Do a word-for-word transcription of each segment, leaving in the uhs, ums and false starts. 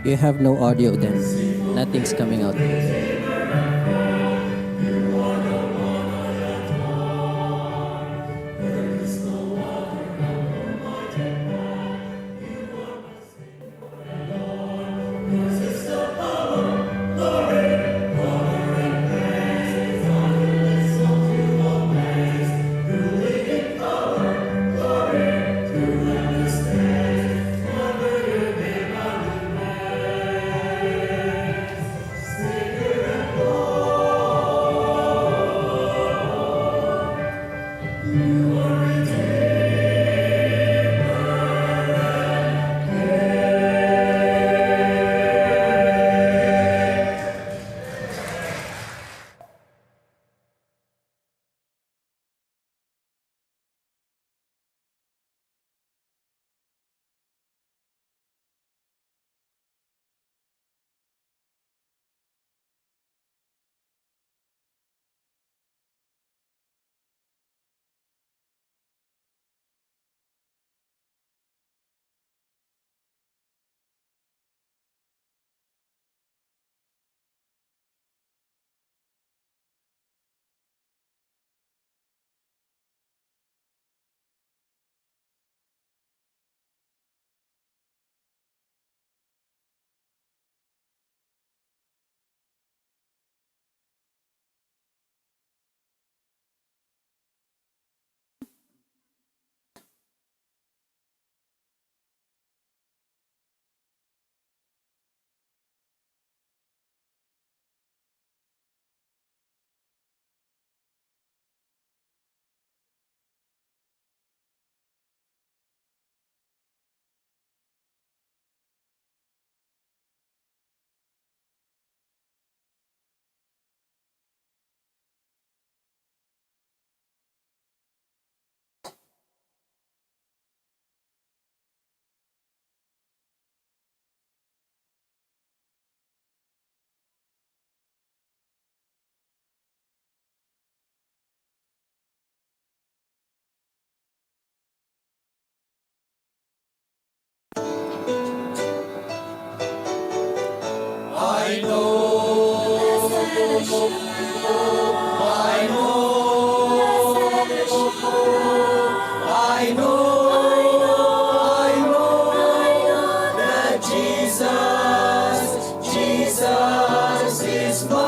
You have no audio then. Nothing's coming out. I know, I know, I know, I know that Jesus, Jesus is mine.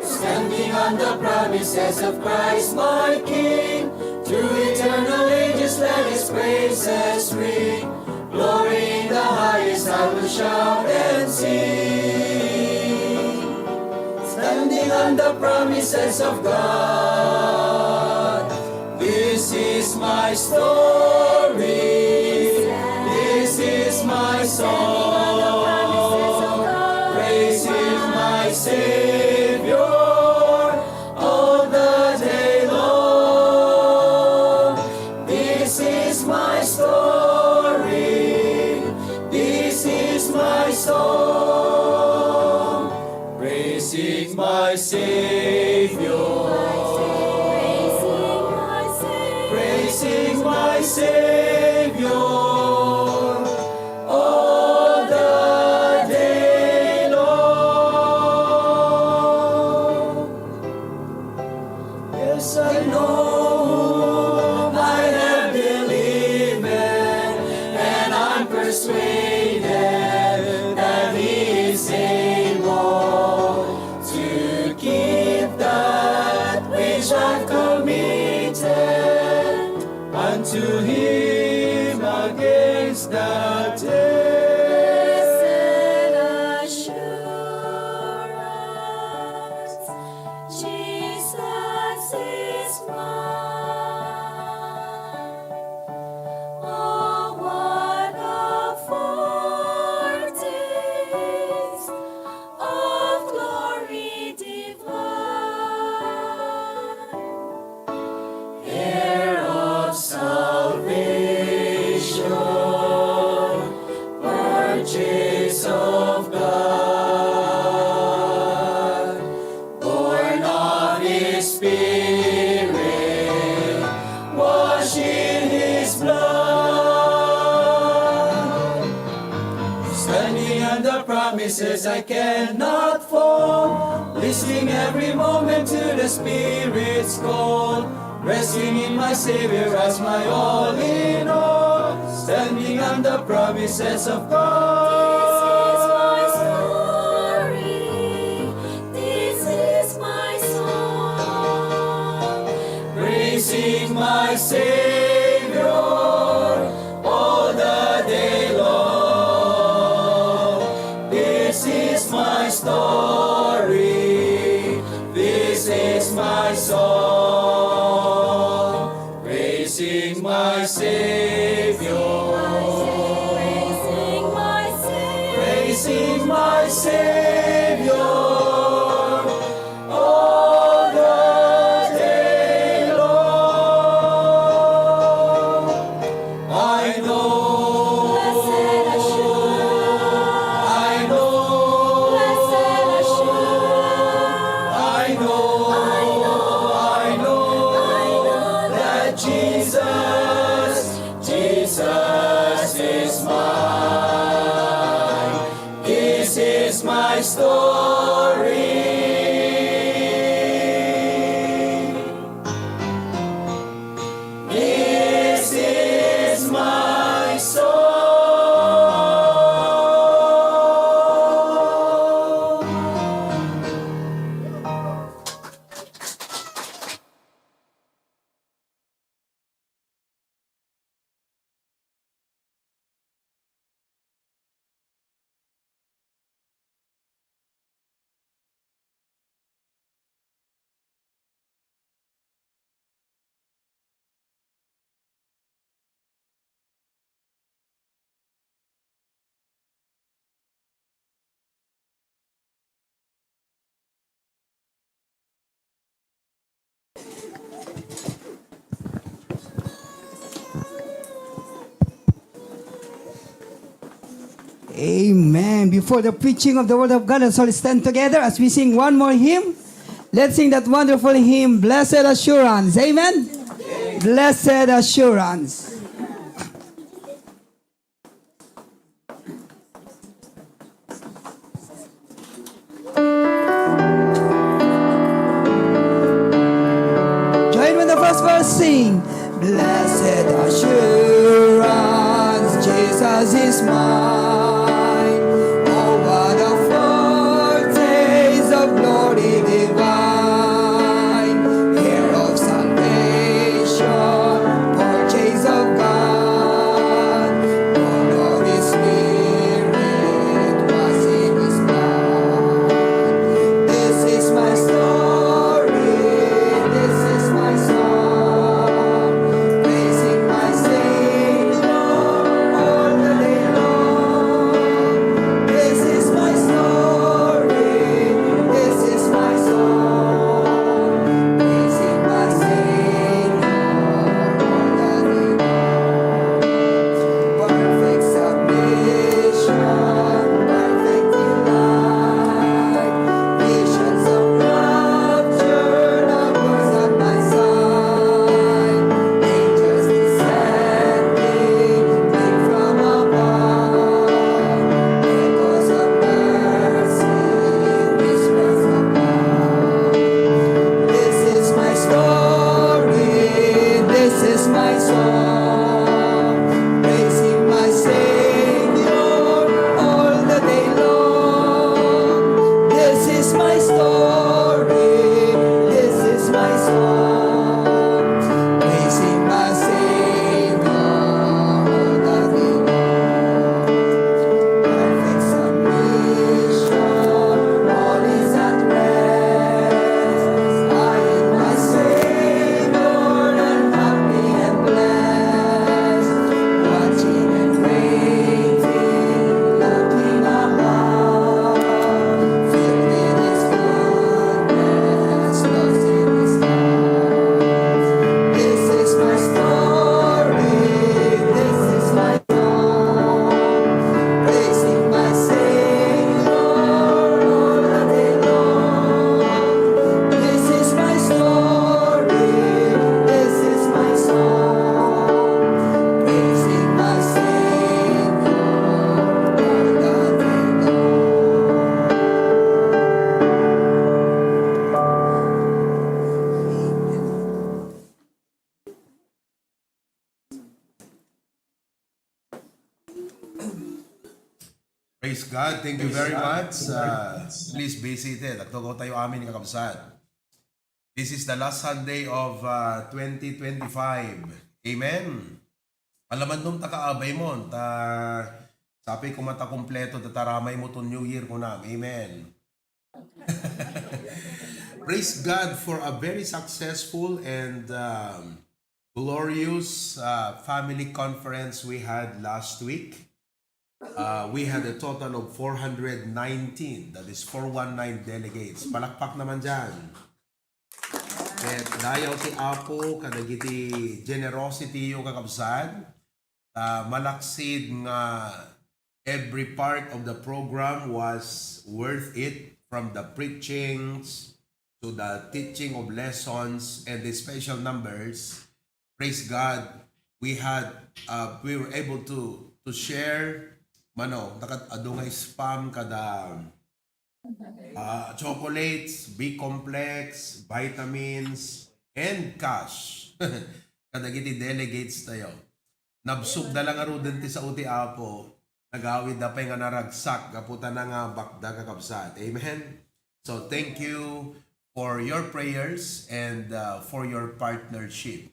Standing on the promises of Christ my King, through eternal ages let his praises ring. Glory in the highest I will shout and sing. Standing on the promises of God, this is my story. This is my song. Praising my Savior all the day long. This is my story. This is my song. Praising my Savior. Praising my Savior all the day long. Yes, I know whom I have believed, and I'm persuaded that he is able to keep that which I've committed unto him against the day. Blessed assurance, Jesus is mine. Oh, what a foretaste of glory divine, heir of salvation, The promises I cannot fall. Listening every moment to the Spirit's call. Resting in my Savior as my all in all. Standing on the promises of God. This is my story. This is my song. Praising my Savior all the day long. This is my story. This is my song. Praising my Savior. Praising my Savior. Praising my Savior. All the day long, I know, I know, I know, I know that Jesus, Jesus is mine. This is my story. This is my song. Amen. Before the preaching of the word of God, let's all stand together as we sing one more hymn. Let's sing that wonderful hymn, Blessed Assurance. Amen. Blessed Assurance. Join with the first verse, sing. Blessed assurance, Jesus is mine. Oh, what a foretaste of glory divine, heir of salvation, purchase of God, born of His Spirit, washed in His blood. This is my story, this is my song, praising my Savior all the day long. This is my story, this is my Praise God. Thank you very much. Uh, please be seated. Agtugaw tayo amin, kakabsat. This is the last Sunday of uh, twenty twenty-five. Amen. Alamannum ta kaabay mo, ta sabi ko mata kompleto, ta taramay mo to New Year ko na. Amen. Praise God for a very successful and um, glorious uh, family conference we had last week. Uh, we had a total of four hundred nineteen, that is four one nine delegates. Palakpak naman dyan. Ket dayaw ti Apo kadagiti generosity yo, kakabsat. Uh, malaksid nga every part of the program was worth it, from the preachings to the teaching of lessons and the special numbers. Praise God, we had uh, we were able to to share mano nakat adu nga spam kada uh, chocolates, B complex, vitamins, and cash. Kadagiti delegates tayo. Nabsog da lang aruden ti sao ti Apo, nagawid da pay nga naragsak gapu ta nangabak da, kakabsat. Amen. So thank you for your prayers and uh, for your partnership.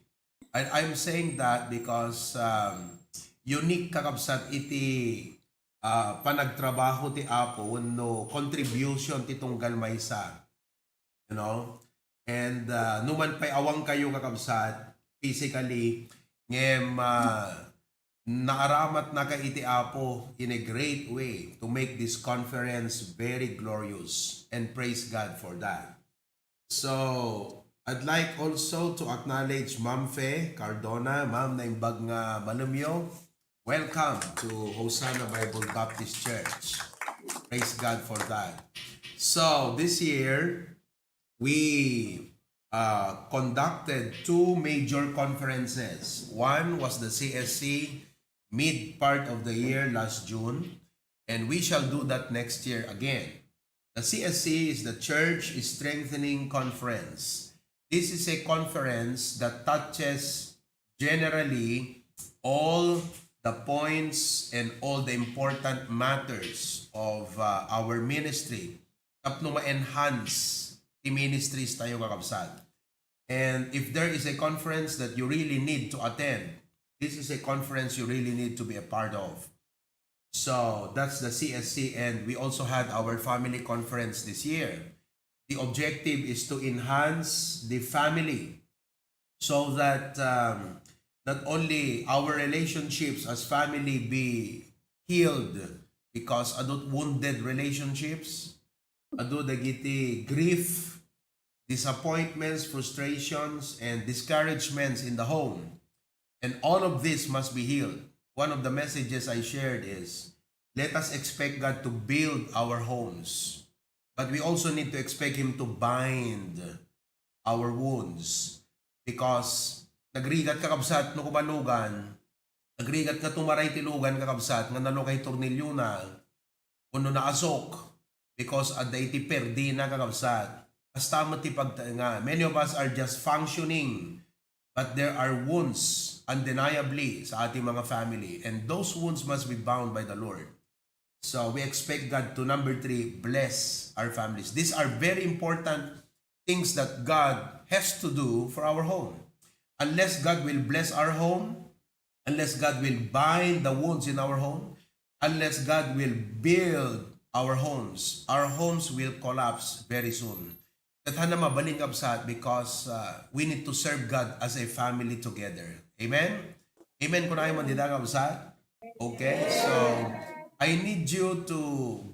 I, I'm saying that because um, unique, kakabsat, iti ah, panagtrabaho ti Apo wenno contribution ti tunggal maysa. You know? And uh, numan pay awang kayo, kakabsat, physically, ngem uh, naaramat naka iti Apo in a great way to make this conference very glorious. And praise God for that. So, I'd like also to acknowledge Ma'am Fe Cardona. Ma'am, naimbag nga malem yo. Welcome to Hosanna Bible Baptist Church. Praise God for that. So, this year, we uh, conducted two major conferences. One was the C S C mid part of the year last June, and we shall do that next year again. The C S C is the Church Strengthening Conference. This is a conference that touches generally all the points and all the important matters of uh, our ministry tapno ma-enhance ti ministries tayo, kakabsat. And if there is a conference that you really need to attend, this is a conference you really need to be a part of. So that's the C S C, and we also had our family conference this year. The objective is to enhance the family so that um, not only our relationships as family be healed, because adu wounded relationships, adu dagiti grief, disappointments, frustrations, and discouragements in the home. And all of this must be healed. One of the messages I shared is, let us expect God to build our homes. But we also need to expect Him to bind our wounds. Because nagrigat, kakabsat, no kumalugan, nagrigat nga tumaray ti lugan, kakabsat, nga nalukay tornilyo na, wenno naasok because adda iti perdina, kakabsat. Kasta met ti pagta-, nga many of us are just functioning, but there are wounds undeniably sa ating mga family, and those wounds must be bound by the Lord. So we expect God to, number three, bless our families. These are very important things that God has to do for our home. Unless God will bless our home, unless God will bind the wounds in our home, unless God will build our homes, our homes will collapse very soon. Ket haanna mabalin, kabsat, because uh, we need to serve God as a family together. Amen? Amen kunayo man dita, kabsat? Okay, so I need you to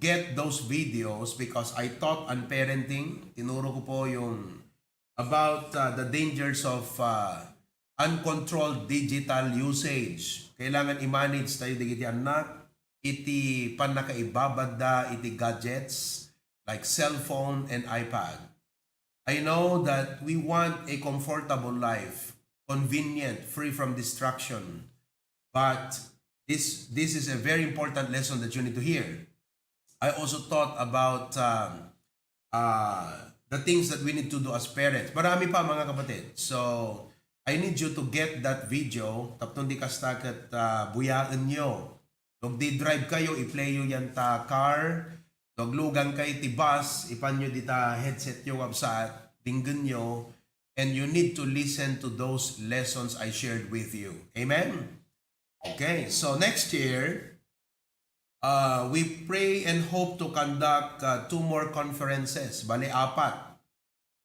get those videos because I taught on parenting. Tinuro ko po yung about uh, the dangers of uh, uncontrolled digital usage. Kailangan i-manage tayo dagiti annak iti pannakaibabadda iti gadgets like cellphone and iPad. I know that we want a comfortable life, convenient, free from distraction. But this this is a very important lesson that you need to hear. I also thought about um, uh, the things that we need to do as parents. Marami pa, mga kapatid. So, I need you to get that video. Tapno di kasta ket uh, buyaen nyo. No agdi-drive kayo, i-play yo yan ta car. No aglugan kayo ti bus, ipan yo dita headset yo, kabsat, dinggen yo, and you need to listen to those lessons I shared with you. Amen? Okay, so next year, uh, we pray and hope to conduct, uh, two more conferences. Bale, apat.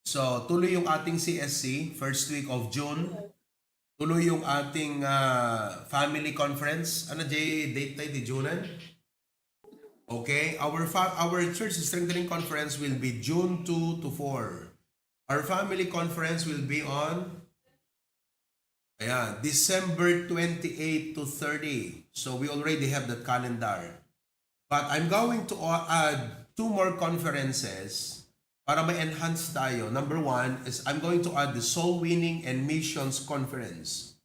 So, tuloy yung ating C S C, first week of June. Tuloy yung ating, uh, family conference. Ano, Jay, date tayo di June? Okay, our fa-, our church strengthening conference will be June two to four. Our family conference will be on, ayan, December twenty-eight to thirty. So we already have that calendar. But I'm going to a-, add two more conferences para ma-enhance tayo. Number one is I'm going to add the Soul Winning and Missions Conference.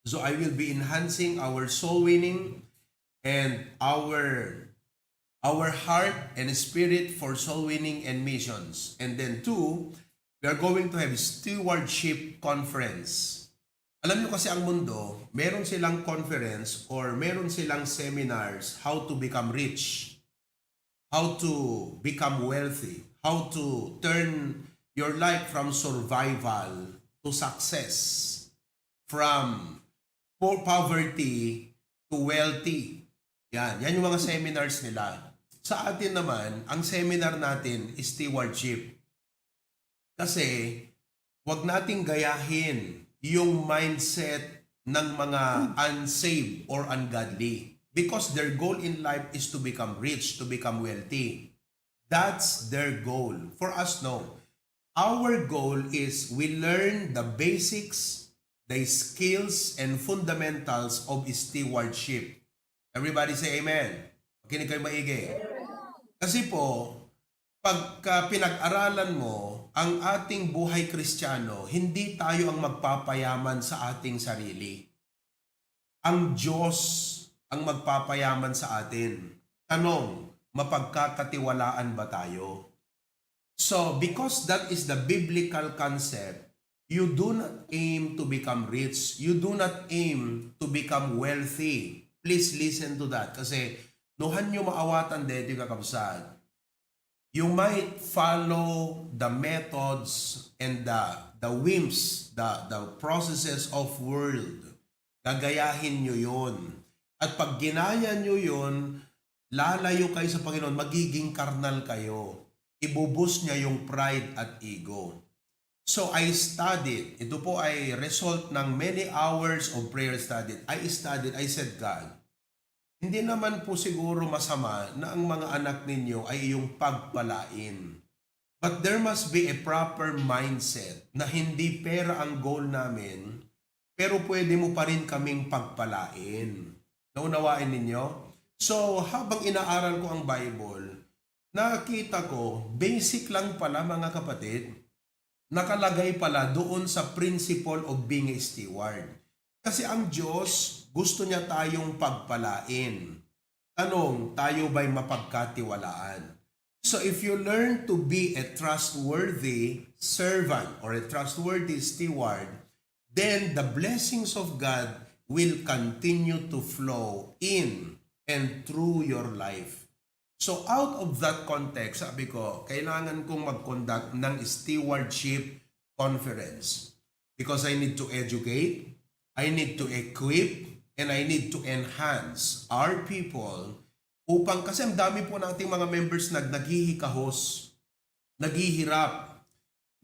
So I will be enhancing our soul winning and our, our heart and spirit for soul winning and missions. And then two, we are going to have stewardship conference. Alam niyo kasi ang mundo, meron silang conference or meron silang seminars how to become rich, how to become wealthy, how to turn your life from survival to success, from po-, poverty to wealthy. Yan, yan yung mga seminars nila. Sa atin naman, ang seminar natin is stewardship. Kasi, wag nating gayahin yung mindset ng mga unsaved or ungodly. Because their goal in life is to become rich, to become wealthy. That's their goal. For us, no. Our goal is we learn the basics, the skills, and fundamentals of stewardship. Everybody say amen. Makinig kayo maigi. Kasi po, pagka pinag-aralan mo ang ating buhay Kristiyano, hindi tayo ang magpapayaman sa ating sarili. Ang Diyos ang magpapayaman sa atin. Tanong, mapagkakatiwalaan ba tayo? So, because that is the biblical concept, you do not aim to become rich. You do not aim to become wealthy. Please listen to that. Kasi, nuhan nyo maawatan dito, kakabsat. You might follow the methods and the, the whims, the, the processes of world. Gagayahin nyo yun. At pag ginaya nyo yun, lalayo kayo sa Panginoon, magiging karnal kayo. Ibubus niya yung pride at ego. So I studied. Ito po ay result ng many hours of prayer study. I studied, I said, "God, hindi naman po siguro masama na ang mga anak ninyo ay iyong pagpalain. But there must be a proper mindset na hindi pera ang goal namin, pero pwede mo pa rin kaming pagpalain." Naunawain ninyo? So, habang inaaral ko ang Bible, nakita ko, basic lang pala, mga kapatid, nakalagay pala doon sa principle of being a steward. Kasi ang Diyos, gusto niya tayong pagpalain. Tanong, tayo ba'y mapagkatiwalaan? So if you learn to be a trustworthy servant or a trustworthy steward, then the blessings of God will continue to flow in and through your life. So out of that context, sabi ko, kailangan kong mag-conduct ng stewardship conference. Because I need to educate, I need to equip, and I need to enhance our people upang, kasi ang dami po nating mga members nag-, naghihikahos, naghihirap.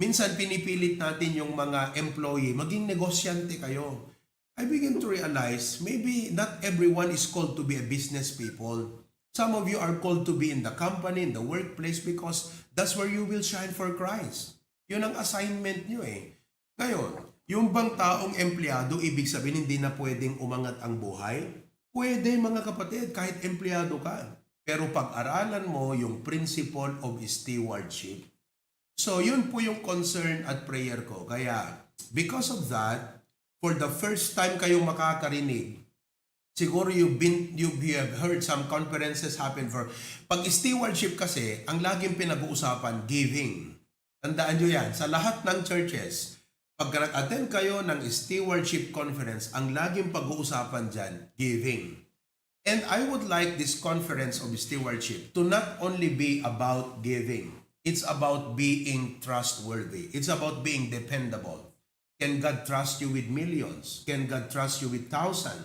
Minsan pinipilit natin yung mga employee, "Maging negosyante kayo." I begin to realize, maybe not everyone is called to be a business people. Some of you are called to be in the company, in the workplace, because that's where you will shine for Christ. Yun ang assignment nyo eh. Ngayon, yung bang taong empleyado, ibig sabihin hindi na pwedeng umangat ang buhay? Pwede, mga kapatid, kahit empleyado ka. Pero pag-aralan mo yung principle of stewardship. So, yun po yung concern at prayer ko. Kaya, because of that, for the first time kayong makakarinig, siguro you've been, you, you have heard some conferences happen for, pag stewardship kasi, ang laging pinag-uusapan, giving. Tandaan nyo yan, sa lahat ng churches, pag nag-attend kayo ng stewardship conference, ang laging pag-uusapan dyan, giving. And I would like this conference of stewardship to not only be about giving, it's about being trustworthy. It's about being dependable. Can God trust you with millions? Can God trust you with thousand?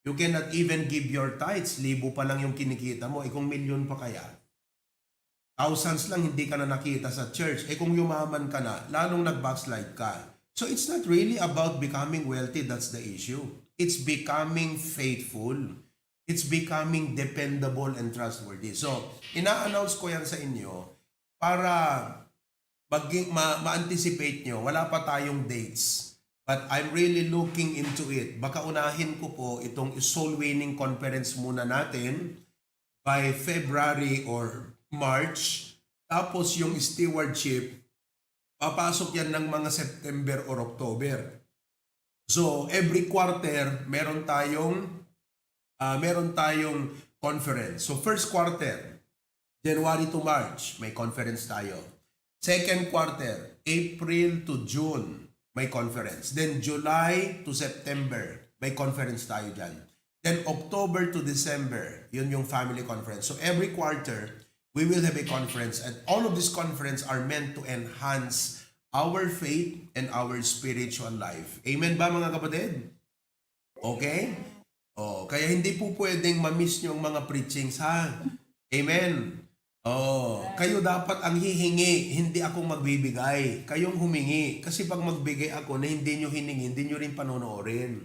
You cannot even give your tithes. Libo pa lang yung kinikita mo. Eh, kung milyon pa kaya? Thousands lang hindi ka na nakita sa church. Eh, kung yumaman ka na, lalong nag-backslide ka. So, it's not really about becoming wealthy. That's the issue. It's becoming faithful. It's becoming dependable and trustworthy. So, ina-announce ko yan sa inyo para maging, ma-, ma-anticipate nyo. Wala pa tayong dates. But I'm really looking into it. Baka unahin ko po itong soul winning conference muna natin by February or March. Tapos yung stewardship, papasok yan ng mga September or October. So, every quarter, meron tayong, ah, meron tayong conference. So, first quarter, January to March, may conference tayo. Second quarter, April to June, may conference. Then July to September, may conference tayo dyan. Then October to December, yun yung family conference. So every quarter, we will have a conference. And all of these conference are meant to enhance our faith and our spiritual life. Amen ba, mga kapatid? Okay? Oh, kaya hindi po pwedeng ma-miss nyo ang mga preachings, ha? Amen. Oh, kayo dapat ang hihingi, hindi ako magbibigay. Kayong humingi. Kasi pag magbigay ako na hindi nyo hiningi, hindi nyo rin panonoorin.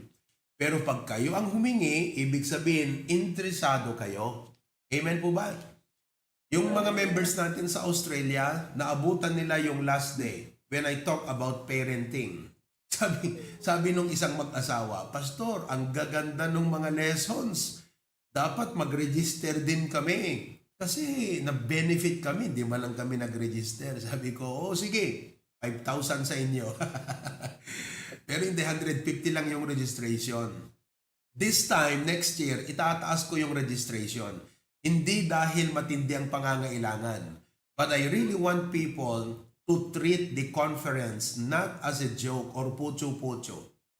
Pero pag kayo ang humingi, ibig sabihin, interesado kayo. Amen po ba? Yung mga members natin sa Australia, naabutan nila yung last day when I talk about parenting. Sabi, sabi nung isang mag-asawa, "Pastor, ang gaganda nung mga lessons. Dapat mag-register din kami. Kasi na-benefit kami, di man lang kami nag-register." Sabi ko, "Oo, sige, five thousand sa inyo." Pero hindi, hundred fifty lang yung registration. This time, next year, itataas ko yung registration. Hindi dahil matindi ang pangangailangan, but I really want people to treat the conference not as a joke or putyo-putyo.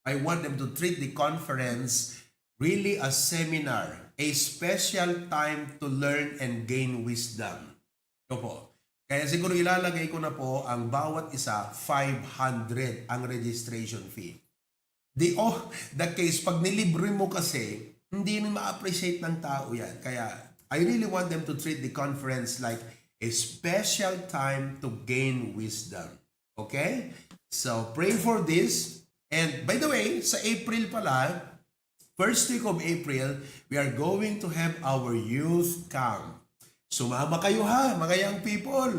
I want them to treat the conference really a seminar, a special time to learn and gain wisdom. Opo. Kaya siguro ilalagay ko na po ang bawat isa, five hundred ang registration fee. The, oh, the case, pag nilibre mo kasi, hindi na ma-appreciate ng tao yan. Kaya, I really want them to treat the conference like a special time to gain wisdom. Okay? So, pray for this. And by the way, sa April pala, first week of April, we are going to have our youth camp. Sumama kayo ha, mga young people.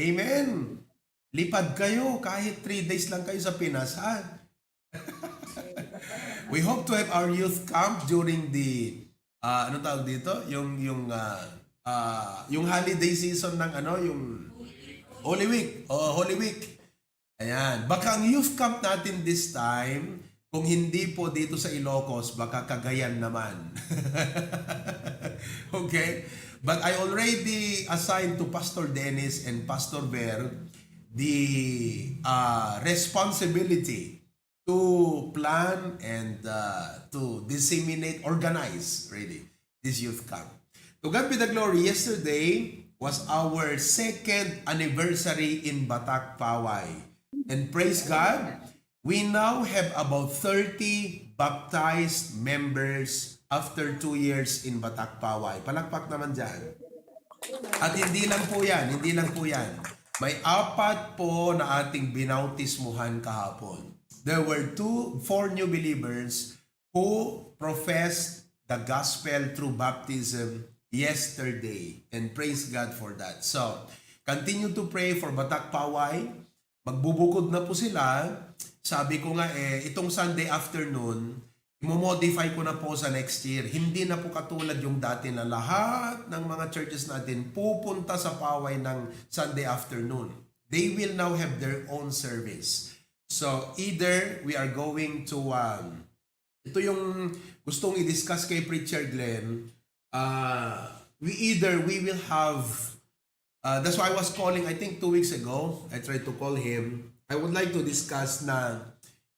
Amen. Lipad kayo, kahit three days lang kayo sa Pinas, ha? We hope to have our youth camp during the, ah, ano tawag dito? Yung, yung, ah, ah, yung holiday season ng ano, yung Holy Week. Oh, Holy Week. Ayan. Baka ang youth camp natin this time, kung hindi po dito sa Ilocos, baka Cagayan naman. Okay? But I already assigned to Pastor Dennis and Pastor Ver the, ah, responsibility to plan and, uh, to disseminate, organize, really, this youth camp. To God be the glory. Yesterday was our second anniversary in Batak, Paway. And praise God, we now have about thirty baptized members after two years in Batak, Paway. Palakpak naman dyan. At hindi lang po yan, hindi lang po yan. May apat po na ating binautismuhan kahapon. There were two, four new believers who professed the gospel through baptism yesterday. And praise God for that. So, continue to pray for Batak Paway. Magbubukod na po sila. Sabi ko nga eh, itong Sunday afternoon, imo-modify ko na po sa next year. Hindi na po katulad yung dati na lahat ng mga churches natin pupunta sa Paway ng Sunday afternoon. They will now have their own service. So, either we are going to, um, ito yung gustong i-discuss kay Preacher Glenn, uh, we either we will have, uh, that's why I was calling, I think two weeks ago, I tried to call him. I would like to discuss na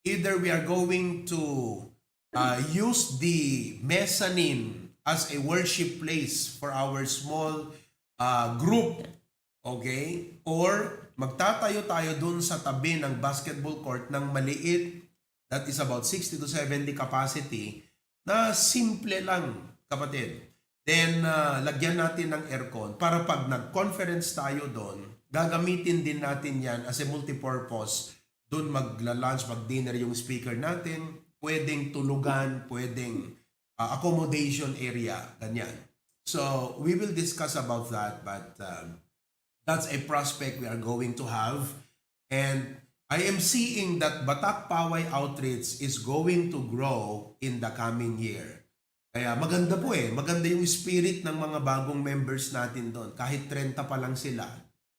either we are going to, uh, use the mezzanine as a worship place for our small, ah, group. Okay? Or magtatayo tayo dun sa tabi ng basketball court ng maliit, that is about sixty to seventy capacity, na simple lang, kapatid. Then, ah, lagyan natin ng aircon para pag nag-conference tayo doon, gagamitin din natin yan as a multipurpose. Doon magla-lunch, mag-dinner yung speaker natin. Pwedeng tulugan, pwedeng, ah, accommodation area, ganyan. So, we will discuss about that, but, um, that's a prospect we are going to have. And I am seeing that Batak Paway Outreach is going to grow in the coming year. Kaya maganda po eh, maganda yung spirit ng mga bagong members natin doon. Kahit trenta pa lang sila,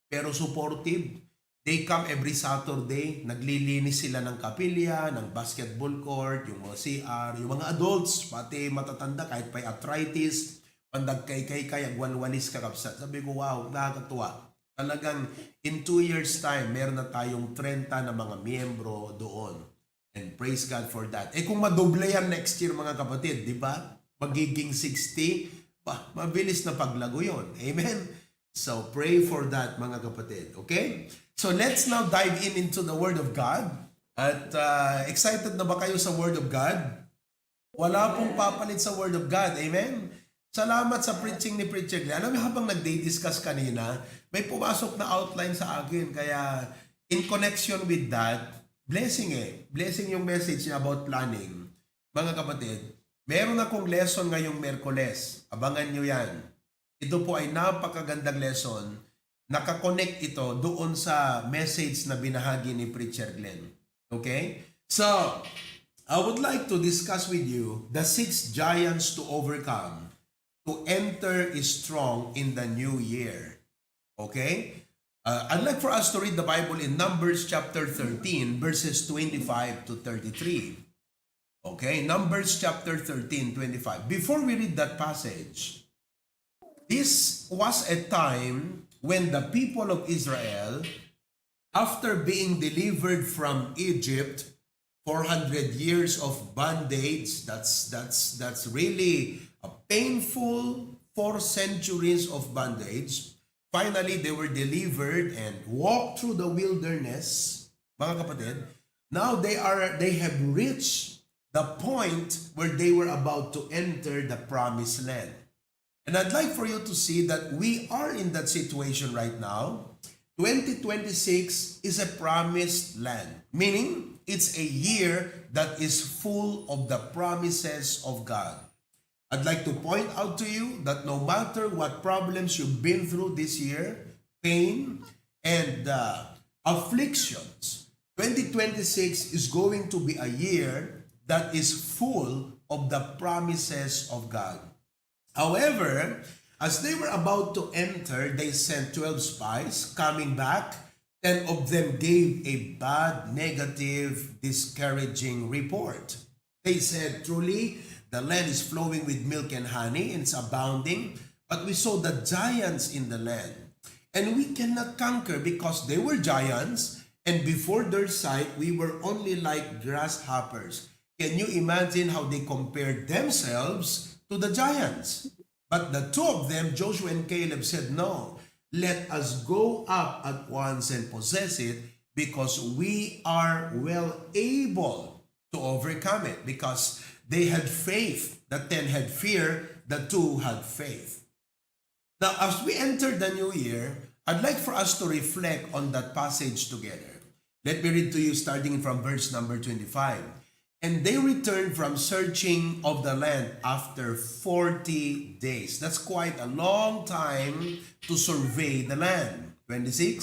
pero supportive. They come every Saturday, naglilinis sila ng kapilya, ng basketball court, yung mga C R, yung mga adults, pati matatanda, kahit pay arthritis, pandagkay-kay, kay agwalwalis, kakabsat. Sabi ko, "Wow, nakakatuwa." Talagang in two years time, meron na tayong trenta na mga miyembro doon. And praise God for that. Eh, kung madoble yan next year, mga kapatid, di ba? Magiging sixty, ba, mabilis na paglago yun. Amen? So, pray for that, mga kapatid. Okay? So, let's now dive in into the Word of God. At, ah, excited na ba kayo sa Word of God? Wala pong papalit sa Word of God. Amen? Salamat sa preaching ni Preacher Glenn. Alam niyo, habang nagdi-discuss kanina, may pumasok na outline sa akin. Kaya, in connection with that, blessing eh. Blessing yung message niya about planning. Mga kapatid, meron akong lesson ngayong Merkoles. Abangan nyo yan. Ito po ay napakagandang lesson. Nakakonect ito doon sa message na binahagi ni Preacher Glenn. Okay? So, I would like to discuss with you the six giants to overcome to enter strong in the new year. Okay? Uh, I'd like for us to read the Bible in Numbers chapter thirteen, verses twenty-five to thirty-three. Okay? Numbers chapter thirteen, twenty-five. Before we read that passage, this was a time when the people of Israel, after being delivered from Egypt, four hundred years of bondage, that's, that's, that's really a painful four centuries of bondage. Finally, they were delivered and walked through the wilderness. Mga kapatid, now they are, they have reached the point where they were about to enter the promised land. And I'd like for you to see that we are in that situation right now. Twenty twenty-six is a promised land, meaning it's a year that is full of the promises of God. I'd like to point out to you that no matter what problems you've been through this year, pain and, uh, afflictions, twenty twenty-six is going to be a year that is full of the promises of God. However, as they were about to enter, they sent twelve spies. Coming back, ten of them gave a bad, negative, discouraging report. They said, "Truly, the land is flowing with milk and honey, and it's abounding, but we saw the giants in the land, and we cannot conquer because they were giants, and before their sight, we were only like grasshoppers." Can you imagine how they compared themselves to the giants? But the two of them, Joshua and Caleb, said, "No, let us go up at once and possess it, because we are well able to overcome it." Because they had faith, the ten had fear, the two had faith. Now, as we enter the new year, I'd like for us to reflect on that passage together. Let me read to you starting from verse number twenty-five. "And they returned from searching of the land after forty days." That's quite a long time to survey the land. Twenty-six.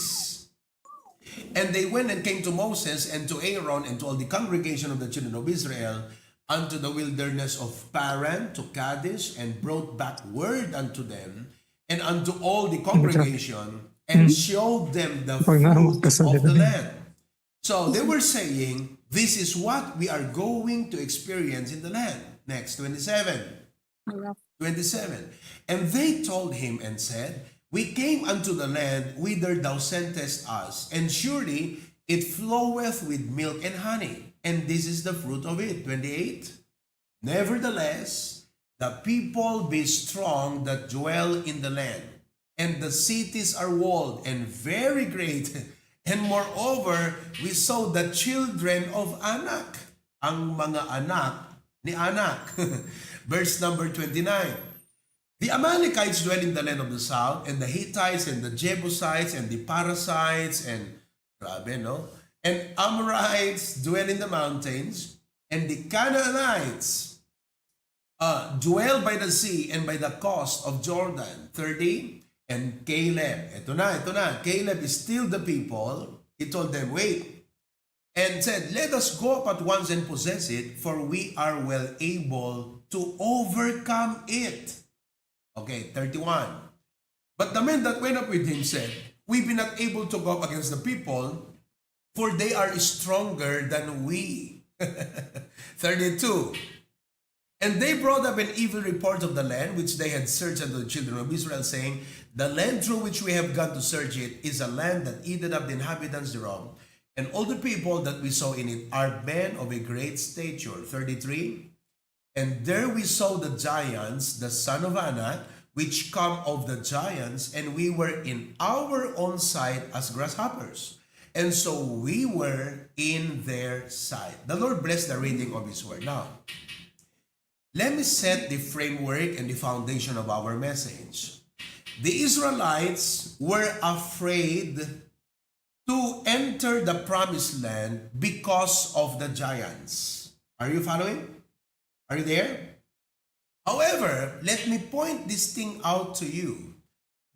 "And they went and came to Moses and to Aaron and to all the congregation of the children of Israel unto the wilderness of Paran, to Kadesh, and brought back word unto them and unto all the congregation, and showed them the fruit of the land." So they were saying, "This is what we are going to experience in the land." Next, twenty-seven. Twenty-seven. "And they told him and said, We came unto the land whither thou sentest us, and surely it floweth with milk and honey, and this is the fruit of it." Twenty-eight. "Nevertheless, the people be strong that dwell in the land, and the cities are walled and very great. And moreover, we saw the children of Anak, ang mga anak ni Anak. Verse number twenty-nine. The Amalekites dwell in the land of the south, and the Hittites, and the Jebusites, and the Parasites, and, grabe, no? And Amorites dwell in the mountains, and the Canaanites uh, dwell by the sea and by the coast of Jordan. Thirty, and Caleb. Ito na, ito na. Caleb is still the people. He told them, "Wait," and said, "Let us go up at once and possess it, for we are well able to overcome it." Okay, thirty-one. But the men that went up with him said, "We be not able to go up against the people, for they are stronger than we." Thirty-two. And they brought up an evil report of the land which they had searched unto the children of Israel, saying, "The land through which we have gone to search it is a land that eateth up the inhabitants thereof, and all the people that we saw in it are men of a great stature." Thirty-three. And there we saw the giants, the son of Anak, which come of the giants, and we were in our own sight as grasshoppers. And so we were in their sight. The Lord bless the reading of His word. Now, let me set the framework and the foundation of our message. The Israelites were afraid to enter the promised land because of the giants. Are you following? Are you there? However, let me point this thing out to you,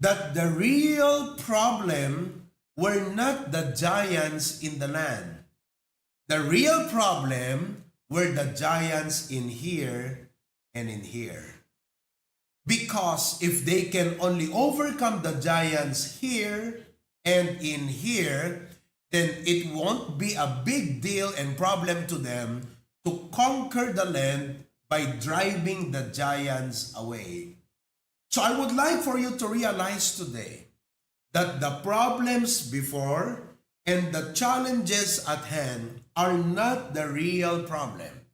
that the real problem were not the giants in the land. The real problem were the giants in here and in here. Because if they can only overcome the giants here and in here, then it won't be a big deal and problem to them to conquer the land by driving the giants away. So I would like for you to realize today that the problems before and the challenges at hand are not the real problem.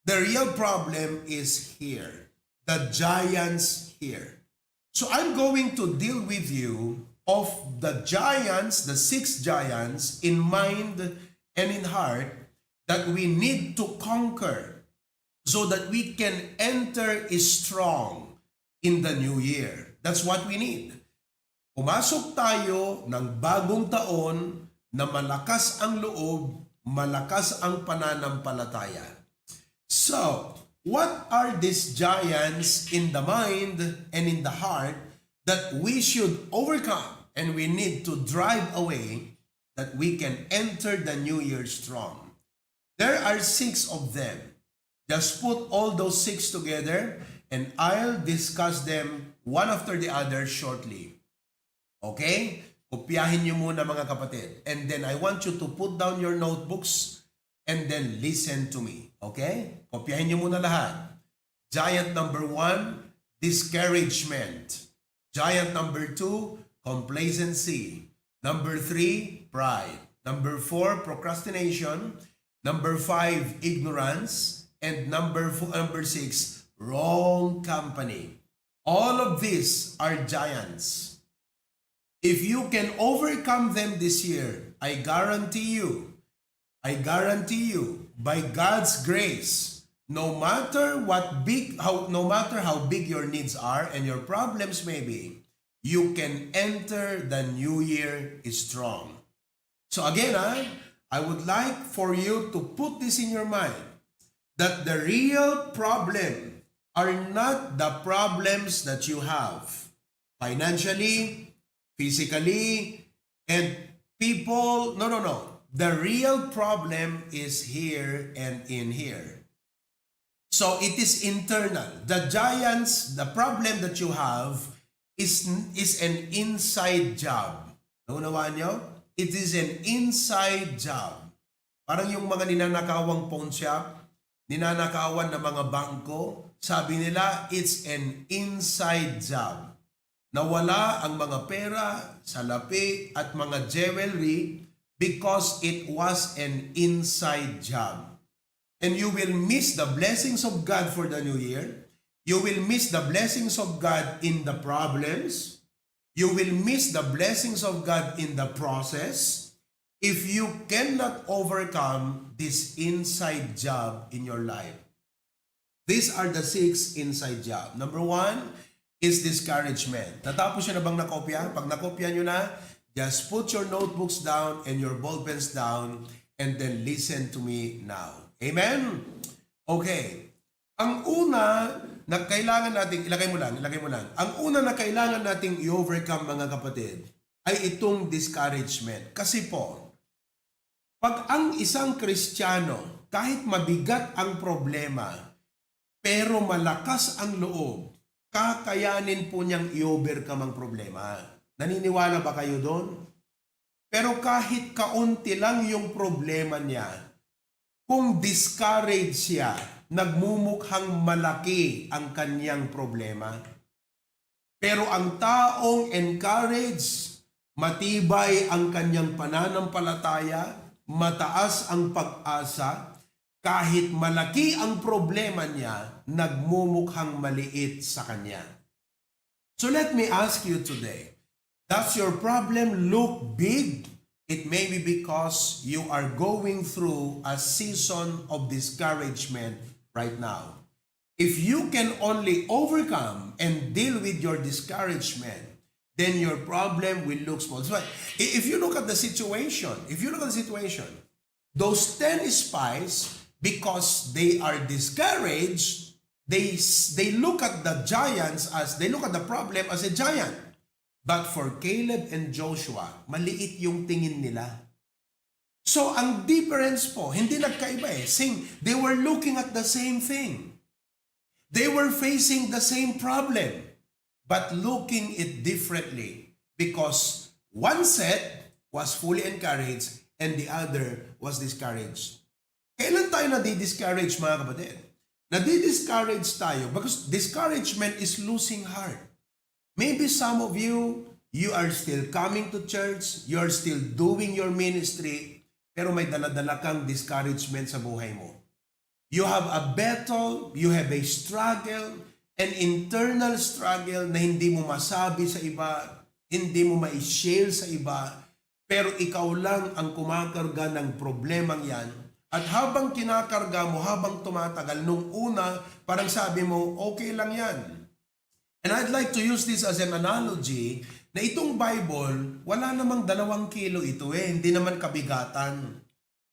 The real problem is here, the giants here. So I'm going to deal with you of the giants, the six giants in mind and in heart that we need to conquer so that we can enter strong in the new year. That's what we need. Pumasok tayo ng bagong taon na malakas ang loob, malakas ang pananampalataya. So, what are these giants in the mind and in the heart that we should overcome and we need to drive away that we can enter the new year strong? There are six of them. Just put all those six together and I'll discuss them one after the other shortly. Okay? Kopyahin niyo muna, mga kapatid. And then I want you to put down your notebooks and then listen to me. Okay? Kopyahin niyo muna lahat. Giant number one, discouragement. Giant number two, complacency. Number three, pride. Number four, procrastination. Number five, ignorance. And number four, number six, wrong company. All of these are giants. If you can overcome them this year, I guarantee you, I guarantee you, by God's grace, no matter what big, how, no matter how big your needs are and your problems may be, you can enter the new year strong. So again, ah, I would like for you to put this in your mind that the real problem are not the problems that you have financially, physically, and people. No, no, no. The real problem is here and in here. So it is internal. The giants, the problem that you have is is an inside job. Naunawaan niyo? It is an inside job. Parang yung mga ninanakawang pawn shop, ninanakawan ng mga bangko, sabi nila, it's an inside job. Nawala ang mga pera, salapi, at mga jewelry because it was an inside job. And you will miss the blessings of God for the new year. You will miss the blessings of God in the problems. You will miss the blessings of God in the process if you cannot overcome this inside job in your life. These are the six inside job. Number one is discouragement. Natapos yun na bang nakopya? Pag nakopya nyo na, just put your notebooks down and your ball pens down and then listen to me now. Amen? Okay. Ang una na kailangan nating, ilagay mo lang, ilagay mo lang. Ang una na kailangan nating i-overcome, mga kapatid, ay itong discouragement. Kasi po, pag ang isang Kristiyano, kahit mabigat ang problema, pero malakas ang loob, kakayanin po niyang i-overcome ang problema. Naniniwala ba kayo doon? Pero kahit kaunti lang yung problema niya, kung discouraged siya, nagmumukhang malaki ang kanyang problema. Pero ang taong encouraged, matibay ang kanyang pananampalataya, mataas ang pag-asa, kahit malaki ang problema niya, nagmumukhang maliit sa kanya. So let me ask you today, does your problem look big? It may be because you are going through a season of discouragement right now. If you can only overcome and deal with your discouragement, then your problem will look small. That's why, i- if you look at the situation, if you look at the situation, those ten spies, because they are discouraged, they s- they look at the giants as they look at the problem as a giant. But for Caleb and Joshua, maliit yung tingin nila. So, ang difference po, hindi nagkaiba eh. Same, they were looking at the same thing. They were facing the same problem, but looking it differently because one set was fully encouraged and the other was discouraged. Kailan tayo nadi-discourage, mga kapatid? Nadi-discourage tayo because discouragement is losing heart. Maybe some of you, you are still coming to church, you are still doing your ministry, pero may daladala kang discouragement sa buhay mo. You have a battle, you have a struggle, an internal struggle na hindi mo masabi sa iba, hindi mo ma-share sa iba, pero ikaw lang ang kumakarga ng problemang yan. At habang kinakarga mo, habang tumatagal, nung una, parang sabi mo, "Okay lang yan." And I'd like to use this as an analogy na itong Bible, wala namang dalawang kilo ito eh, hindi naman kabigatan.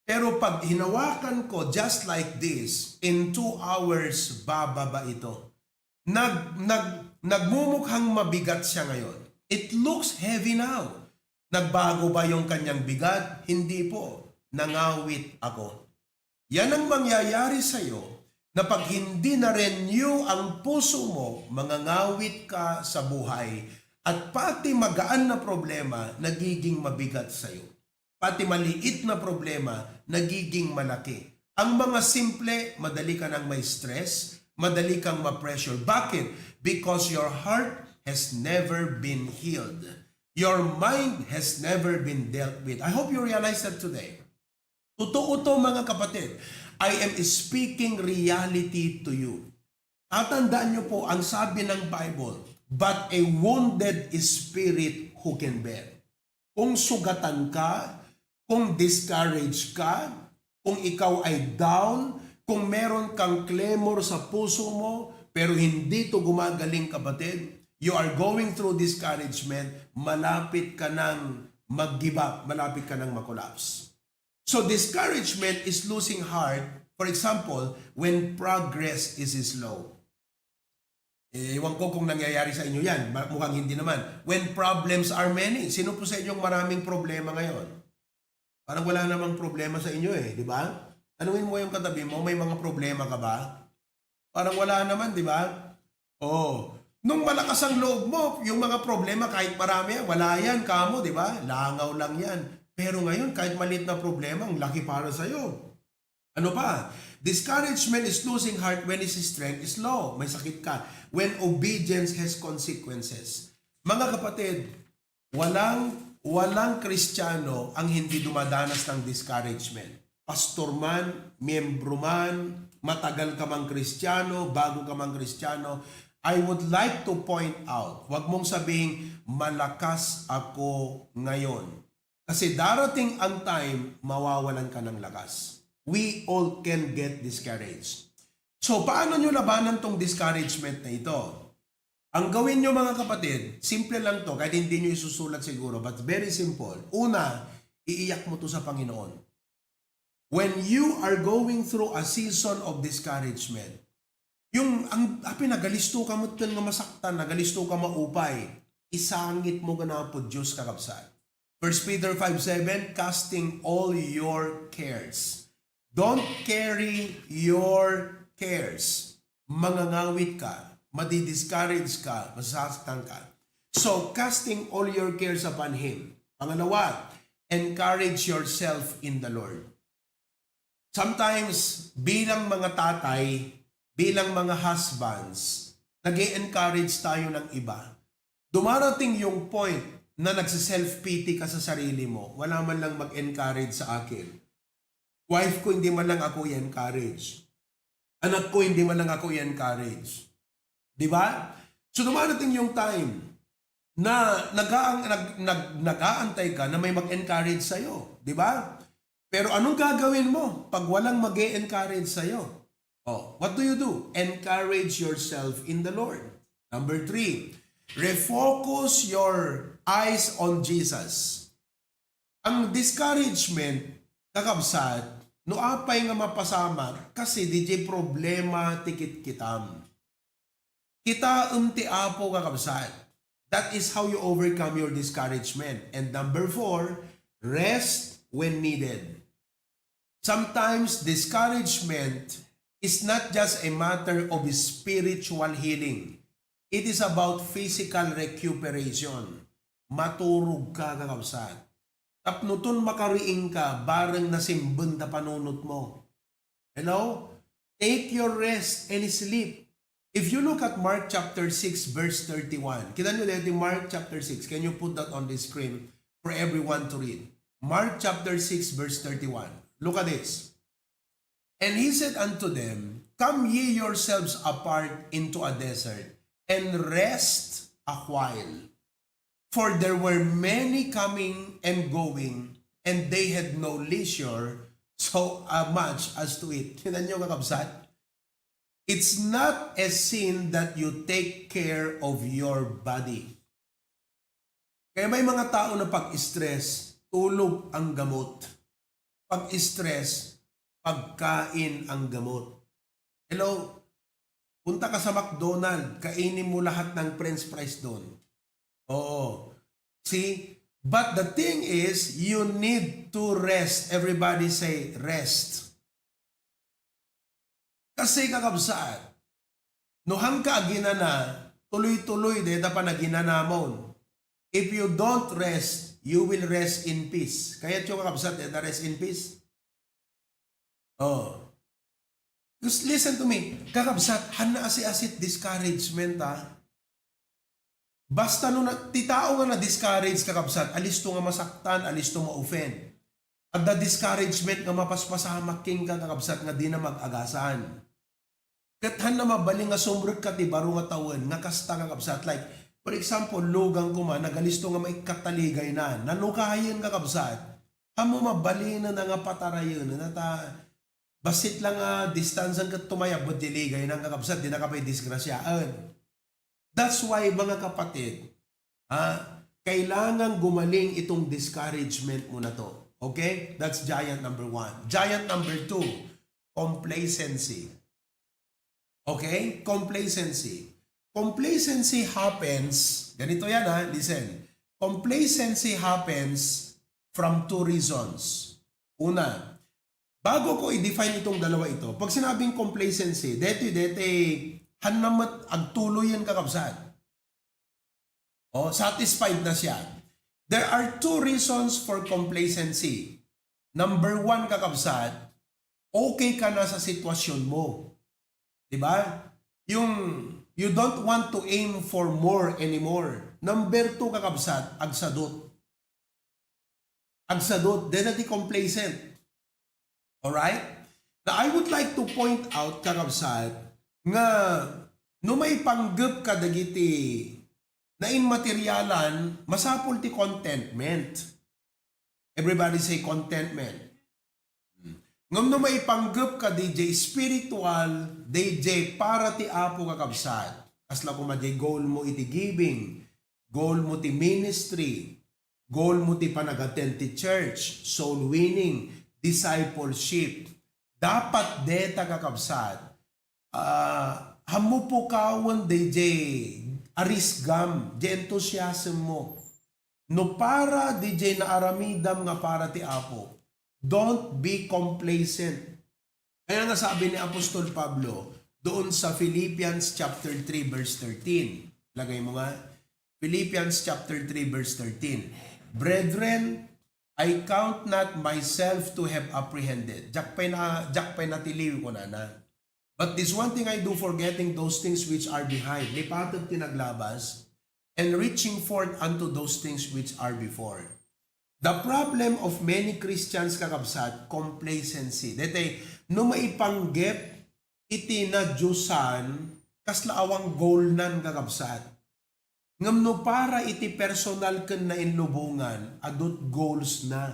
Pero pag hinawakan ko just like this, in two hours, bababa ito. Nag, nag, nagmumukhang mabigat siya ngayon. It looks heavy now. Nagbago ba yung kanyang bigat? Hindi po. Nangawit ako. Yan ang mangyayari sa'yo na pag hindi na-renew ang puso mo, mangangawit ka sa buhay at pati magaan na problema nagiging mabigat sa'yo. Pati maliit na problema nagiging malaki. Ang mga simple, madali ka nang ma-stress, madali kang ma-pressure. Bakit? Because your heart has never been healed. Your mind has never been dealt with. I hope you realize that today. Totoo to, mga kapatid. I am speaking reality to you. Tatandaan niyo po ang sabi ng Bible, "But a wounded spirit who can bear." Kung sugatan ka, kung discouraged ka, kung ikaw ay down, kung meron kang clamor sa puso mo, pero hindi to gumagaling, kapatid, you are going through discouragement, malapit ka nang mag-give up, malapit ka nang ma-collapse. So discouragement is losing heart, for example, when progress is slow. Eh, ewan ko kung nangyayari sa inyo yan. Ma- Mukhang hindi naman. When problems are many, sino po sa inyong maraming problema ngayon? Parang wala namang problema sa inyo eh, di ba? Tanungin mo yung katabi mo, "May mga problema ka ba?" Parang wala naman, di ba? Oh, nung malakas ang loob mo, yung mga problema kahit marami yan, wala yan, kamo, di ba? Langaw lang yan. Pero ngayon, kahit maliit na problema, ang laki para sa'yo. Ano pa? Discouragement is losing heart when his strength is low. May sakit ka. When obedience has consequences. Mga kapatid, walang, walang Kristiyano ang hindi dumadanas ng discouragement. Pastor man, miyembro man, Matagal ka mang Kristiyano, bago ka mang Kristiyano, I would like to point out, wag mong sabihing, "Malakas ako ngayon." Kasi darating ang time, mawawalan ka ng lakas. We all can get discouraged. So, paano nyo labanan tong discouragement na ito? Ang gawin nyo, mga kapatid, simple lang to, kahit hindi nyo isusulat siguro, but very simple. Una, iiyak mo to sa Panginoon. When you are going through a season of discouragement, yung ang, apin, nagalisto ka met nga masaktan, nagalisto ka maupay, isangit mo ganapo Diyos, kakabsat. First Peter five seven, "Casting all your cares." Don't carry your cares. Mangangawit ka, madi-discourage ka, masasaktan ka. So, casting all your cares upon Him. Pangalawa, encourage yourself in the Lord. Sometimes, bilang mga tatay, bilang mga husbands, nag encourage tayo ng iba. Dumarating yung point na nagse-self-pity ka sa sarili mo. Wala man lang mag-encourage sa akin. Wife ko, hindi man lang ako i-encourage. Anak ko, hindi man lang ako i-encourage. Di ba? So, dumarating yung time na nag-aang-, nag-, nag-, nag-aantay ka na may mag-encourage sa'yo. Di ba? Pero anong gagawin mo pag walang mag encourage sa'yo? Oh, what do you do? Encourage yourself in the Lord. Number three, refocus your eyes on Jesus. Ang discouragement, kakabsat, no apay nga mapasamak, kasi di jay problema ti kitkitam. Kitaem ti Apo, kakabsat. That is how you overcome your discouragement. And number four, rest when needed. Sometimes discouragement is not just a matter of spiritual healing. It is about physical recuperation. Maturog ka, kakabsat. Tapno ton makariing ka, bareng nasimben ta panunot mo. Hello? Take your rest and sleep. If you look at Mark chapter six, verse thirty-one. Kita nyo dito, Mark chapter six. Can you put that on the screen for everyone to read? Mark chapter six, verse thirty-one. Look at this. And he said unto them, "Come ye yourselves apart into a desert, and rest a while." For there were many coming and going, and they had no leisure so, uh, much as to eat. Kita nyo, kakabsat? It's not a sin that you take care of your body. Kaya may mga tao na pag-stress, tulog ang gamot. Pag-stress, pagkain ang gamot. Hello? Punta ka sa McDonald, kainin mo lahat ng french fries doon. Oo. See? But the thing is, you need to rest. Everybody say, "Rest." Kasi, kakabsat, no hangka aginana, tuloy-tuloy deta panaginanamon. If you don't rest, you will rest in peace. Kayatyo, kakabsat, deta rest in peace? Oh. Just listen to me. Kakabsat, hanna asi-asit discouragement, ha? Basta no na, ti tao nga na-discourage, kakabsat, alisto nga masaktan, alisto ma-offend. Adda discouragement nga mapaspasamak kenka, kakabsat, nga dina mag-agasan. Ket hanna mabalin nga sumrek ka ti baro nga tawen nga kasta, kakabsat. Like, for example, lugang koma, nagalisto nga maikkat ta ligayna. Nanukayen, kakabsat. Ammo mabalin nga patarayen, ta bassit lang nga distansian ket tumayab met ti ligayna, kakabsat, dina ka pay disgrasiaen. That's why, mga kapatid, ha, kailangan gumaling itong discouragement mo na to. Okay? That's giant number one. Giant number two, complacency. Okay? Complacency. Complacency happens, ganito yan, ha, listen. Complacency happens from two reasons. Una, bago ko i-define itong dalawa ito, pag sinabing complacency, deti, deti, hanna met agtuloy yan, kakabsat. Oh, satisfied na siya. There are two reasons for complacency. Number one, kakabsat, okay ka na sa sitwasyon mo. Di ba? Yung you don't want to aim for more anymore. Number two, kakabsat, agsadot. Agsadot, deta ti complacent. Alright? Now, I would like to point out, kakabsat, nga no maipanggep ka dagiti nainmaterialan, masapul ti contentment. Everybody say contentment. Ngem no maipanggep ka D J spiritual, D J para ti Apo, kakabsat. Kasla koma di goal mo iti giving, goal mo ti ministry, goal mo ti panag-attend ti church, soul winning, discipleship. Dapat deta, kakabsat, ah, hammo pukawen D J arisgam, di enthusiasm mo. No para D J naaramidam nga para ti Apo, don't be complacent. Kaya nga sabi ni Apostol Pablo doon sa Philippians chapter three verse thirteen. Lagay mo nga, Philippians chapter three verse thirteen. "Brethren, I count not myself to have apprehended." Diak pay na, diak pay natiliw, kunana. "But this one thing I do, forgetting those things which are behind," lipated ti naglabas, "and reaching forth unto those things which are before." The problem of many Christians, kakabsat, complacency. Dete, no maipanggep iti nadiosan, kasla awan goal nan, kakabsat. Ngem no para iti personal ken nainlubongan, adut goals na.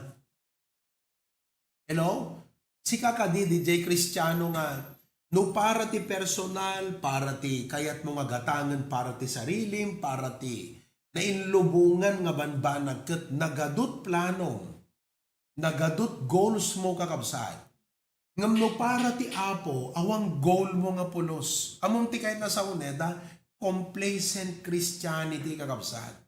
Hello? Sika kadi, D J Kristiano, nga no para ti personal, para ti kayatmo nga gatangen, para ti sarilim, para ti nainlubongan nga banbanag ket nagadut planom, nagadut goals mo, kakabsat. Ngem no para ti Apo, awan goal mo nga pulos. Ammom ti kayat na saoneda, complacent Christianity, kakabsat.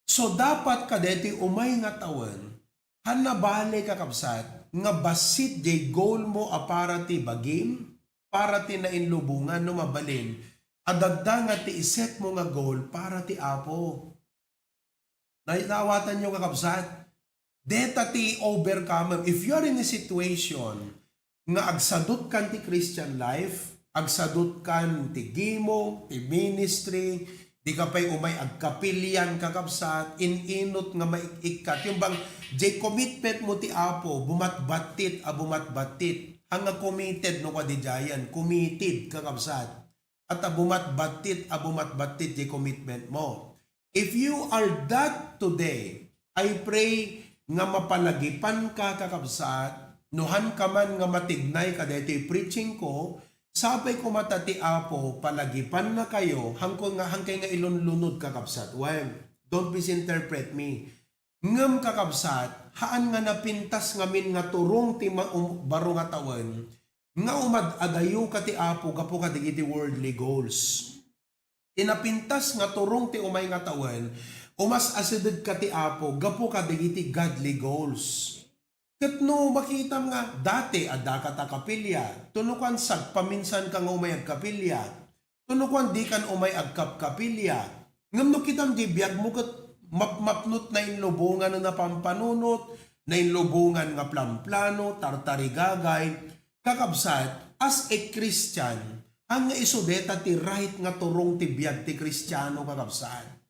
So, dapat kadaytoy umay nga tawen, han nabale, kakabsat, nga bassit jay goal mo a para ti bagim, para ti nainlubongan, no mabalin, adda nga ti iset mo nga goal para ti Apo. Nay-, naawatan nyo, kakabsat? Deta ti overcome. If you are in a situation nga agsadutkan ti Christian life, agsadutkan ti gimong, ti ministry, di ka pay umay agkapilian, kakabsat, in-inut nga maik-ikkat. Yung bang, jay commitment mo ti Apo, bumatbattit a bumatbattit. Hanga committed no kadi jayan, committed, kakabsat. At a bumatbattit a bumatbattit jay commitment mo. If you are that today, I pray nga mapalagipan ka, kakabsat, no han ka man nga matignay kadaytoy preaching ko, sapay koma ta ti Apo palagipan na kayo, hangko nga, hangkay nga ilunlunod, kakabsat. Well, don't misinterpret me. Ngem, kakabsat, haan nga napintas ngamin nga turong ti ma-, um, baro nga tawen, nga umad-adayo ka ti Apo gapu kadagiti worldly goals. Ti napintas nga turong ti umay nga tawen, umas-asideg ka ti Apo gapu kadagiti godly goals. Ket no makitam nga dati adda ka ta kapilya, tunukan sagpaminsan ka nga umay agkapilya, tunukan dikan umay agkapkapilya. Ngem no kitam di biag mo ket mapmapnot nainlubongan a napampanunot, nainlubongan nga plamplano, tartarigagay, kakabsat, as a Christian, haan nga isu deta ti right nga turong ti biag ti Kristiano, kakabsat.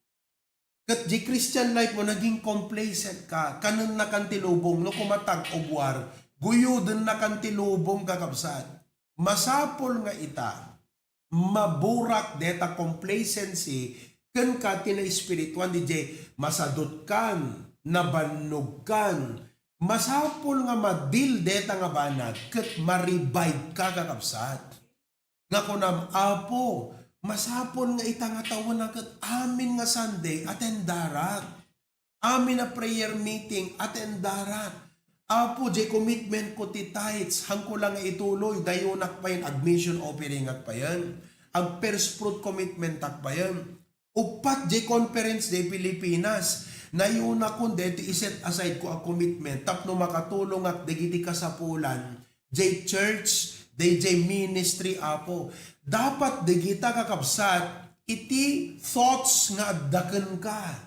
Ket di Christian life mo, naging complacent ka, kanennakan ti lubong, no kumatag-uguar, guyodennakan ti lubong, kakabsat. Masapul nga ita, maburak deta complacency ken ka ti naespirituan, D J, masadutkan, nabannogkan. Masapul nga madil deta nga banag ket ma-revive ka, kakabsat. Nga kunam, "Apo, masapul nga ita nga tawen ket amin nga Sunday, attendarak. Amin a prayer meeting, attendarak. Apo, jay commitment ko ti tithes, hangko lang nga ituloy, dayunak payen, ag-mission offeringak payen, ag-first fruit commitmentak payen. Uppat jay conference jay Pilipinas, nayunakon daytoy iset aside ko a commitment tapno makatulongak dagiti kasapulan jay church, dayjay ministry, Apo." Dapat dagita, kakabsat, iti thoughts nga adda kenka.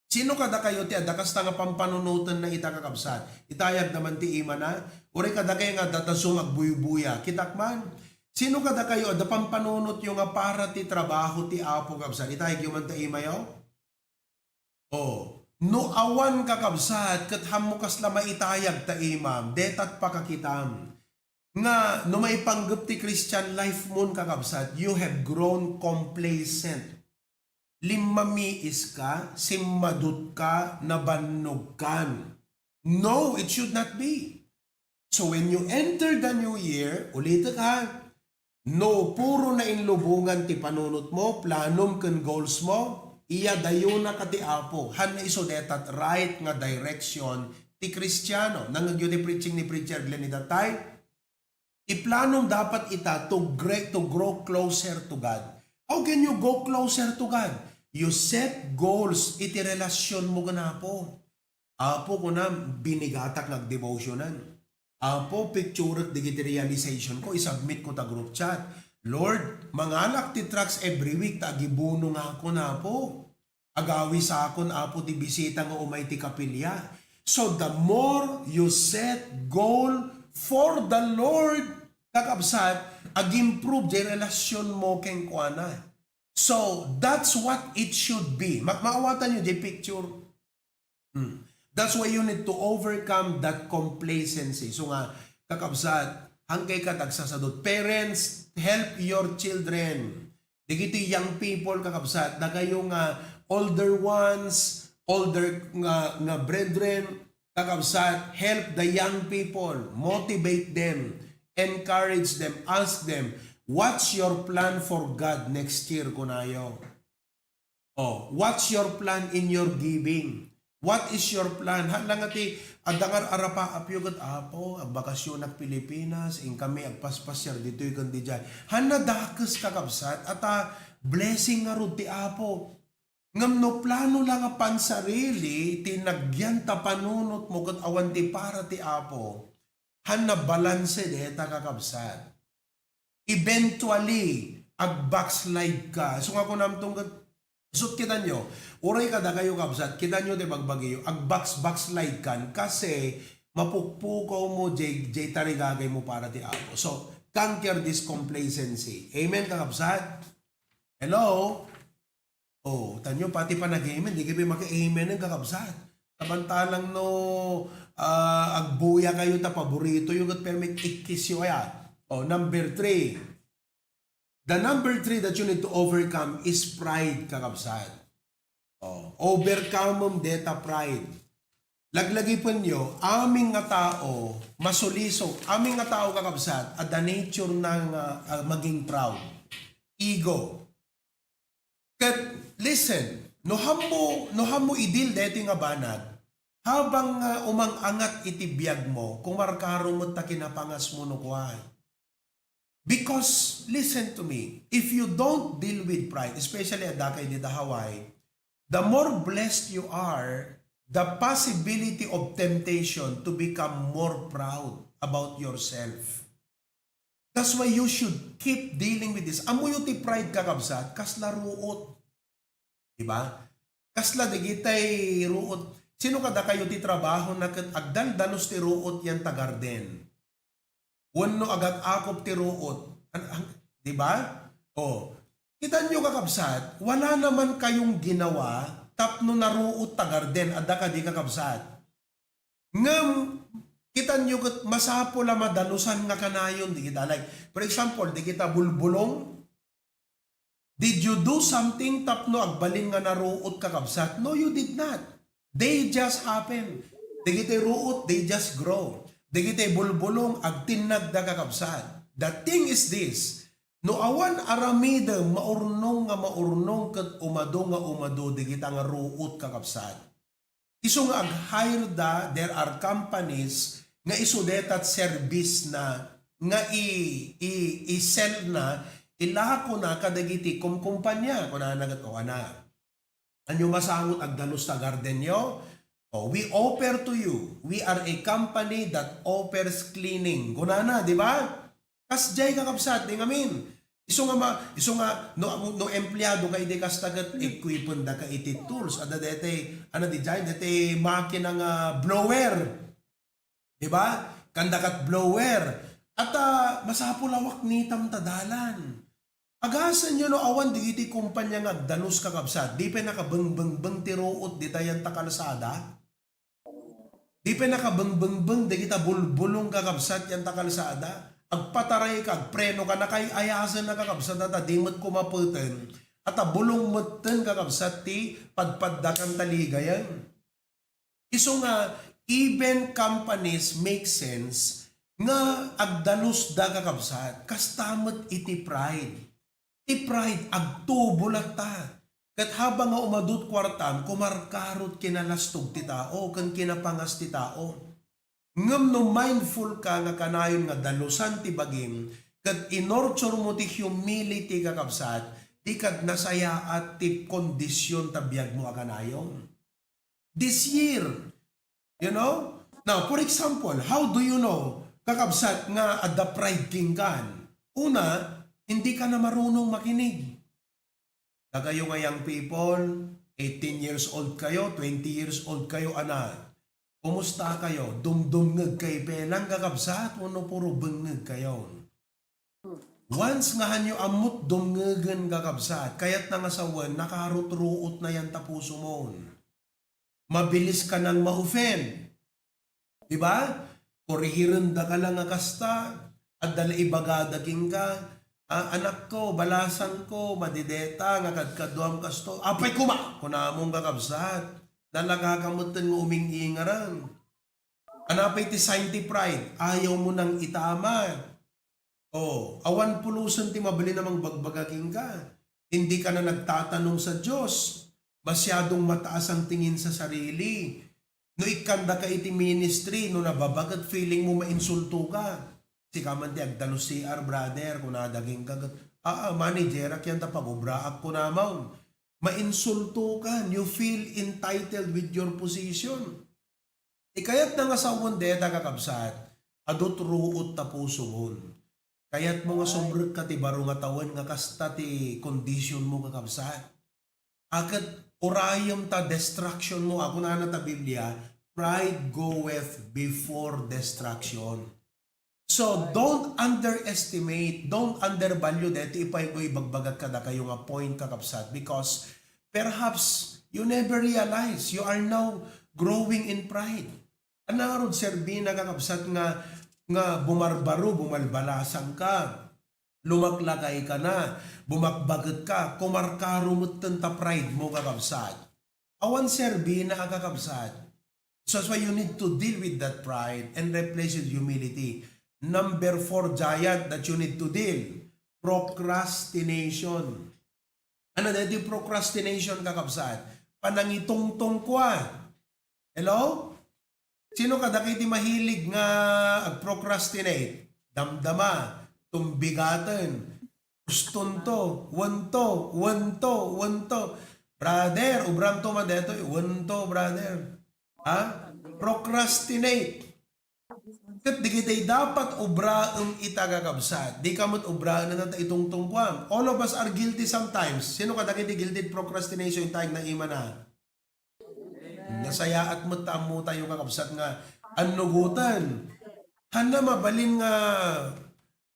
Sino kadakayo ti adda kasta nga pampanunotenna ita, kakabsat? Itayagda man ti imana? Uray kadakayo nga adda ta sumagbuybuya? Kitak man. Sino kadakayo adda pampanunotyo nga para ti trabaho ti Apo, kabsat? Itayagyo man ta imayo? O, no awan, kakabsat, ket hammo kasla maitayag ta imam, detat pakakitam. nga no maipanggep ti Christian life mo, kakabsat, you have grown complacent. Limmamiis ka, simmadut ka, nabannog kan. No, it should not be. So when you enter the new year, ulitek ha, no puro na inlubongan ti panunot mo, planom ken goals mo, iyadayo na ka ti Apo. Hanna isu detat right nga direction ti Kristiano. Nangngegyo ti preaching ni Preacher Glenn idatay? Ti planom dapat ita to gre-, to grow closer to God. How can you go closer to God? You set goals iti relasyon mo ken Apo. Apo, kunam, binigatak nga agdevotional. Apo, picturek dagiti realization ko, isubmit ko ta group chat. Lord, mangalak ti tracts every week ta agibuno nga ako, Apo. Agawisakon, Apo, ti bisita nga umay ti kapilya. So, the more you set goal for the Lord, kakabsat, ag-improve jay relasyon mo kenkuana. So, that's what it should be. Ma-, maawatan nyo jay picture. Hmm. That's why you need to overcome that complacency. So nga, kakabsat, hangkay ka tagsasadot. Parents, help your children. Dagiti young people, kakabsat, dakayo nga older ones, older nga, nga brethren, kakabsat, help the young people, motivate them, encourage them, ask them, "What's your plan for God next year?" kunayo. Oh, what's your plan in your giving? What is your plan? Haan la nga ti, adda nga ar-arapaapyo ket, "Apo, agbakasyonak Pilipinas, inkami agpaspasiar ditoy ken didiay." Haan nadakes, kakabsat, ata blessing ngarud ti Apo. Ngem no plano la nga pansarili ti nagyan ta panunot mo ket awan ti para ti Apo, haan nabalanse deta, kakabsat. Eventually, ag-backslide ka. So nga kunam tunggal, isut kitanyo, uray kadakayo, kabsat, kitanyo ti bagbagiyo, ag-backs-, backslide kan kasi mapukpukaw mo jay, jay tarigagay mo para ti Apo. So, conquer this complacency. Amen, kakabsat? Hello? Oh, tanyo, pati panag-amen, di kayo maki-amen ng kakabsat. Samantalang no, ah, agbuya kayo ta paborito yung kat permit ikkis yo kaya. Oh, number three. The number three that you need to overcome is pride, kakabsat. Oh, overcome deta pride. Laglagipen yo, aming nga tao, masuliso, aming nga tao, kakabsat, at the nature ng, ah, ah, maging proud. Ego. Ket, listen, no hammo, no hammo idil daytoy nga banag, habang nga umang-angat iti biag mo, kumarkaro met ta kinapangas mo no kuan. Because, listen to me, if you don't deal with pride, especially adda kay dita Hawaii, the more blessed you are, the possibility of temptation to become more proud about yourself. That's why you should keep dealing with this. Ammoyo ti pride, kakabsat, kasla ruot. Di ba? Kasla dagitay ruot. Sino kadakayo ti trabaho na ket agdaldalos ti ruot yan ta garden? Wenno agak-akop ti ruot. An-, an-, di ba? Oh. Kitanyo, kakabsat, wala naman kayong ginawa tapno naruot ta garden. Adda kadi, kakabsat? Ngem, kitanyo ket masapul a madalusan nga kanayon di kita. Like, for example, di kita bulbulong. Did you do something tapno agbalin nga naruot, kakabsat? No, you did not. They just happen. Dagiti ruot, they just grow. Dagiti bulbulong, agtinnagda, kakabsat. The thing is this, no awan aramidem, maurnong nga maurnong ket umado nga umado dagita nga ruot, kakabsat. Isu nga ag-hire da, there are companies nga isu detat service na nga i-, i-, i-sell na, ilako na kadagiti kumkumpanya, kunana ket, "O, ana, anyo masangot agdalus ta garden yo? O, we offer to you. We are a company that offers cleaning." Kunana, di ba? Kasdiay, kakabsat, di ngamin. Isu nga ma-, isu nga no, no empleyado ka iti kasta ket equipen da ka iti tools. Adda daytay, ano, di jay, daytay makina nga blower. Di ba? Kanda kat blower. At, ah, masapul a waknitam ta dalan. Agasan yo no awan dagiti kumpanya nga agdalus, kakabsat. Di pay nakabengbeng ti ruot ditayan ta kalsada. Di pay nakabengbeng dagita bulbulong, kakabsat, yan ta kalsada. agpataray ka, agpreno ka, nakay-ayasen na, kakabsat, a ta di met kumapeten, a ta bulong metten, kakabsat, ti padpaddakan ta ligayen. Isu nga, even companies make sense nga agdalusda, kakabsat, kasta met iti pride. Ti pride, agtubo latta. Ket habang nga umadut kuartam, kumarkarot kinalastog ti tao, ken kinapangas ti tao. Ngem no mindful ka nga kanayon nga dalusan ti bagim, ket inurture mo ti humility, kakabsat, di kad nasayaat ti kondisyon ta biag mo a kanayon. This year, you know? Now, for example, how do you know, kakabsat, nga adda pride kenka? Una, hindi ka na marunong makinig. Dakayo nga young people, eighteen years old kayo, twenty years old kayo, ana, kumusta kayo? Dumdumngeg kayo pelang, kakabsat, wenno puro bengngeg kayo? Once nga hanyo ammot dumngegen, kakabsat, kayatna nga sawen, nakarutruot na yan ta puso mo. Mabilis ka nang ma-offend. Di ba? Korihirenda ka lang nga kasta, adda la ibagada kenka, "Ah, anakko, balasangko, madideta nga kadkaduam kasto." "Apay koma," kunamon, kakabsat. Nalaka ka metten nga uming-ingaran. Ana pay ti sign ti pride? Ayaw mo nang itama. Oh, awan pulosen ti mabalin a mangbagbaga kenka. Hindi ka na nagtatanong sa Dios. Masyadong mataas ang tingin sa sarili. No ikkanda ka iti ministry, no nababaket, feeling mo mainsulto ka. Sika man ti agdalus C R, brother, kunada kenka ket, "Aa, managerak yan ta pagobraak," kunamon. Mainsulto ka, you feel entitled with your position. Ikayatna nga sawen dayta, kakabsat, adut ruot ta pusomon. Kayat mo nga sumrekka ti baro nga tawen nga kasta ti condition mo, kakabsat. Aket urayem ta destruction mo, a kunana ta Biblia, "Pride goeth before destruction." So, don't underestimate, don't undervalue daytoy ipay-, ibagbagak kadakayo nga point, kakabsat, because perhaps you never realize you are now growing in pride. Ania ngarud serbina, kakabsat, nga, nga bumarbaro, bumalbalasang ka, lumaklakay ka na, bumakbaket ka, kumarkaro metten ta pride mo, kakabsat. Awan serbina a, kakabsat. So that's why you need to deal with that pride and replace it with humility. Number four giant that you need to deal, procrastination. Ano daytoy procrastination, kakabsat? Panangitungtong kua. Hello? Sino kadagiti mahilig nga ag-procrastinate? Damdama, tumbigaten, ustonto, wento, wento, wento. Brother, ubranto man daytoy, wento, brother. Ha? Procrastinate. Ket dagiti dapat ubraem ita, kakabsat. Dika met ubraen ta itungtungkuam. All of us are guilty sometimes. Sino kadagiti guilty procrastination ita nga imana? Nasayaat met ta ammotayo, kakabsat, nga annugoten. Hanna mabalin nga,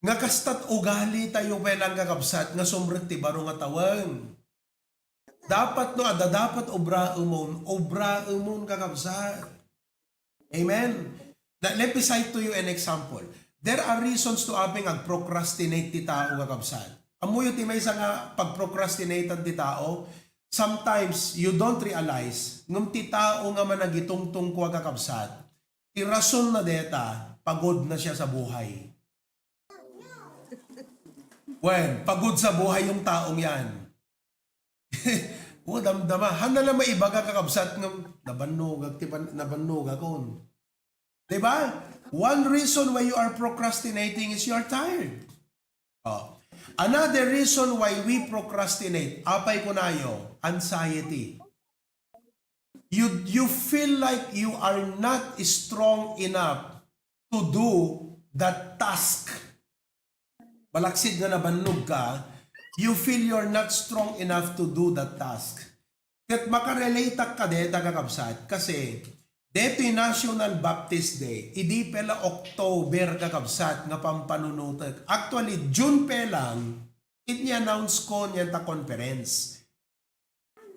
nga kastat ugalitayo pay lang, kakabsat, nga sumrek ti baro nga tawen. Dapat no adda dapat ubraemon, ubraemon, kakabsat. Amen? Na, let me cite to you an example. There are reasons to apay nga ag-procrastinate ti tao, kakabsat. Ammoyo ti maysa nga pag-procrastinatean ti tao? Sometimes, you don't realize, ngem ti tao nga managitungtong kua, kakabsat, ti rason na deta, pagod na siya sa buhay. Wen, pagod sa buhay yung taong yan. O, damdama. Hanna lang maibaga, kakabsat, nga nabannogak ti pan-, nabannogakon. Diba? One reason why you are procrastinating is you're tired. Oh. Another reason why we procrastinate, apay kunayo, anxiety. You, you feel like you are not strong enough to do that task. Malaksid nga nabannog ka, you feel you're not strong enough to do that task. Ket makarelateak kadeta, kakabsat, kasi detoy National Baptist Day, idi pela October, kakabsat, nga pampanunotek. Actually, June pa lang, ini-announce ko niyan ta conference.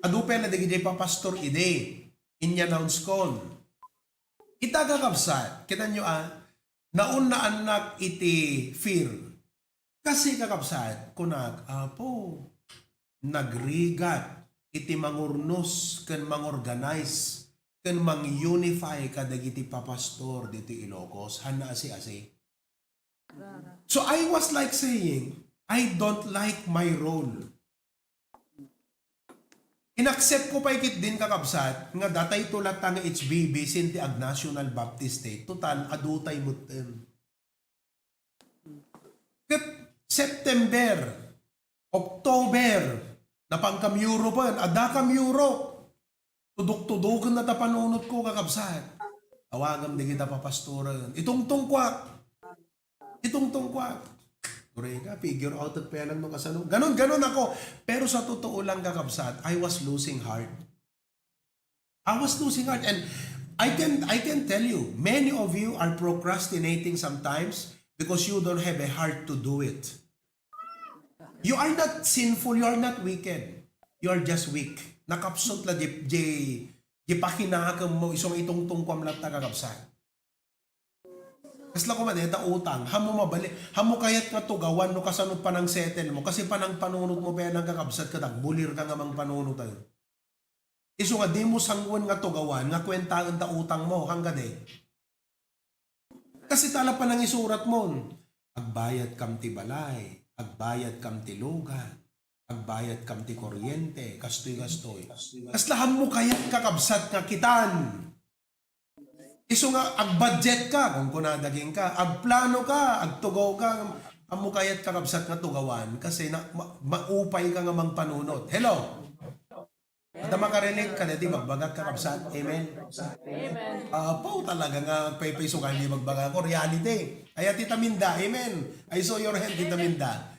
Adu pay la dagiti papastor idi, ini-announce kon. Ita, kakabsat, kitanyo, a, Naunnaannak iti fear. Kasi, kakabsat, kunak, Apo, nagrigat iti mangurnos ken mangorganize ken mang-unify kadagiti papastor ditoy Ilocos. Hanna asi-asi. So I was like saying, "I don't like my role." Inaccept ko pay ketdin, kakabsat, nga datayto latta nga H B B sinti ag-National Baptist Day. Total, adutay metten. Ket September, October, napangkam Europe, adda kam Europe. Tudok-tudoken na ta panunotko, kakabsat. Tawagam dagita papastoren. Itungtungkuak. Itungtungkuak. Kurega, figure out it pay lang no kasano. Ganon, ganon ako. Pero sa totoo lang, kakabsat, I was losing heart. I was losing heart. And I can, I can tell you, many of you are procrastinating sometimes because you don't have a heart to do it. You are not sinful, you are not wicked. You are just weak. Nakapsut la di, di, di pakinakem mo, isong itungtungkuam latta, kakabsat. Kasla ko man, deta utang, hammo mabali, hammo kayat nga tugawan no kasano panang settle mo, kasi panang panunot mo pay lang, kakabsat, ket agbulir ka nga mangpanunot, ay. Isu nga dimo sanguen nga tugawan nga kuentaen ta utang mo, hangga de. Kasi tala panang isurat mo, agbayad kam ti balay, agbayad kam ti lugan, agbayad kam ti kuryente, kastoy, kastoy. Kasla hammo kayat, kakabsat, nga kitan. Isu nga agbudget ka, kunkunada kenka, agplano ka, agtugaw ka, ammo kayat, kakabsat, nga tugawan kasi na, ma-, maupay ka nga mangpanunot. Hello? Adda makarelate kadagiti ibagbagak, kakabsat? Amen? Amen. Apo, talaga nga agpaypayso ka ni ibagbagak, reality. Ay, Tita Minda, amen. I saw your hand, Tita Minda.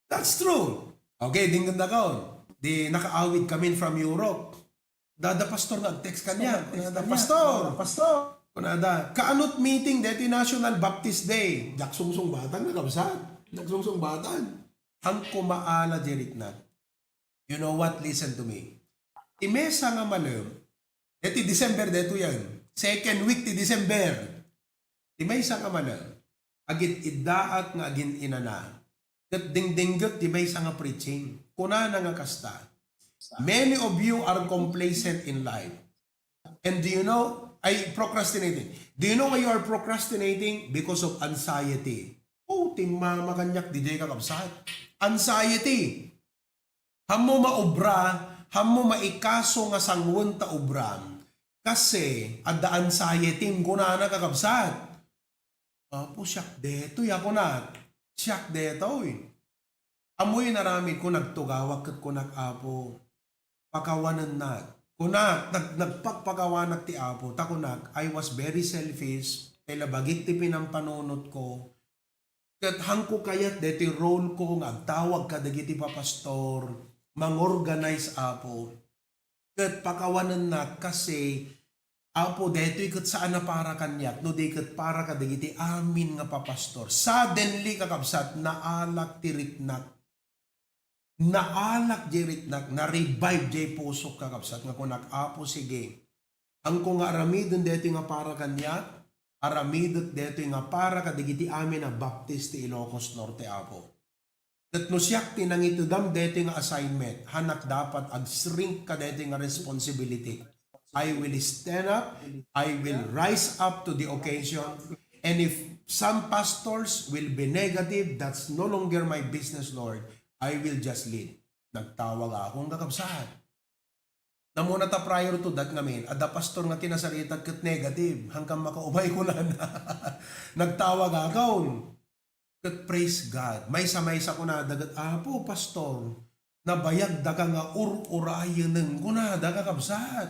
That's true. Okay, dinggen dakaon. Di nakaawid kami from Europe. Dada pastor nga ag-text kaniak. Kunada, "Pastor." Pastor. Kunada, "Kaanut meeting deti National Baptist Day?" Diak sungsungbatan, kakabsat. Diak sungsungbatan. Hangko maala di riknak. You know what? Listen to me. Ti mesa nga malem, deti December detoyen. Second week ti December. Ti maysa nga malem, agid-iddaak nga agin-inana, ket dingdinggek ti maysa nga preaching. Kunana nga kasta, "Many of you are complacent in life." And do you know, ay, procrastinating. Do you know why you are procrastinating? Because of anxiety. Oh, timmama kaniak diay, kakabsat. Anxiety. Hammo maobra, hammo maikaso nga sanguen ta obram. Kasi, adda anxiety, kunana, kakabsat. "Apo, siak detoy," a kunak. "Siak detoy." Ammoyo inaramidko, nagtugawak ket kunak, "Apo, pakawanennak." Kunak, nag-, nagpakpakawanak ti Apo. Ta kunak, I was very selfish. Kay labagik ti pinampanunotko. Ket hangko kayat daytoy role ko nga agtawag kadagiti papastor, mangorganize, Apo. Ket pakawanennak kasi, Apo, daytoy ket saan a para kaniak, no di ket para kadagiti amin nga papastor. Suddenly, kakabsat, naalak ti riknak. Naalak diay riknak, na-revive diay pusok, kakabsat, nga kunak, "Apo, sige. Hangko nga aramiden daytoy nga para kaniak, aramidek daytoy nga para kadagiti amin a Baptist ti Ilocos Norte, Apo. Ket no siak ti nangitedam daytoy nga assignment, hanak dapat ag-shrink kadaytoy nga responsibility. I will stand up, I will rise up to the occasion, and if some pastors will be negative, that's no longer my business, Lord. I will just lead." Nagtawag akon, kakabsat. Namuna ta prior to that ngamin, adda pastor nga kinasaritak ket negative, hangkan makaumay kunana. Nagtawag akon. Ket praise God. Maysa-maysa kunada ket, "Apo, pastor, nabayag daka nga ur-urayenen," kunada, kakabsat.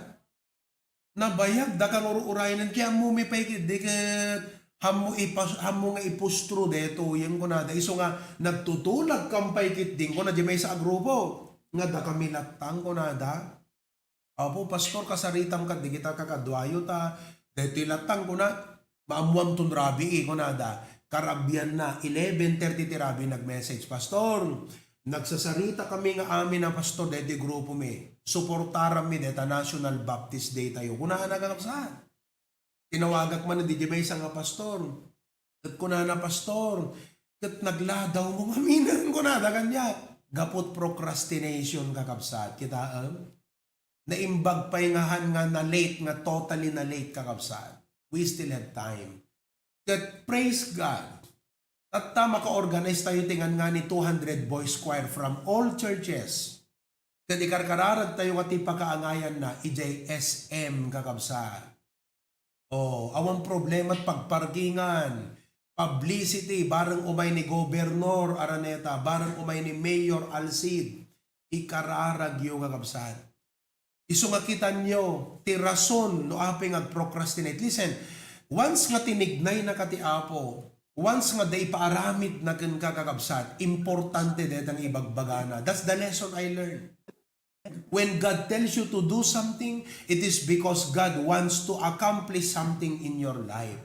"Nabayag daka nga ur-urayenen, kaya ammomi pay ketdi ket hammo ipas-, hammo nga ipustro detoyen," kunada. Isu nga, "Nagtutulagkam pay ketdi," kuna diay maysa a grupo, "nga dakami lattang," kunada. "Apo, pastor, kasaritam kadagita kakaduayo ta daytoy lattang," kuna, "maammoam ton rabii," kunada. Karabianna, eleven thirty ti rabii nag-message, "Pastor, nagsasarita kami nga amin a pastor daytoy grupomi. Suportarammi dayta National Baptist Day tayo," kunana, kakabsat. Tinawagak man diay maysa nga pastor. Ket kunana, "Pastor, ket nagladaw mo ngamin," kunada kaniak. Gaput procrastination, kakabsat. Kitaem? Naimbag pay nga han nga na-late, nga totally na-late, kakabsat. We still have time. Ket praise God. Tatta maka-organize tayo ti ngan nga ni two hundred boys choir from all churches. Ket ikarkararag tayo nga ti pakaangayanna idiay S M, kakabsat. Oh, awan problema ti pagparkingan, publicity, bareng umay ni Gobernador Araneta, bareng umay ni Mayor Alcid, ikararagyo, kakabsat. Isu nga kitanyo, ti rason no apay nga agprocrastinate. Listen, once nga tinignay na ka ti Apo, once nga da ipaaramid na kenka, kakabsat, importante deta nga ibagbagana. That's the lesson I learned. When God tells you to do something, it is because God wants to accomplish something in your life.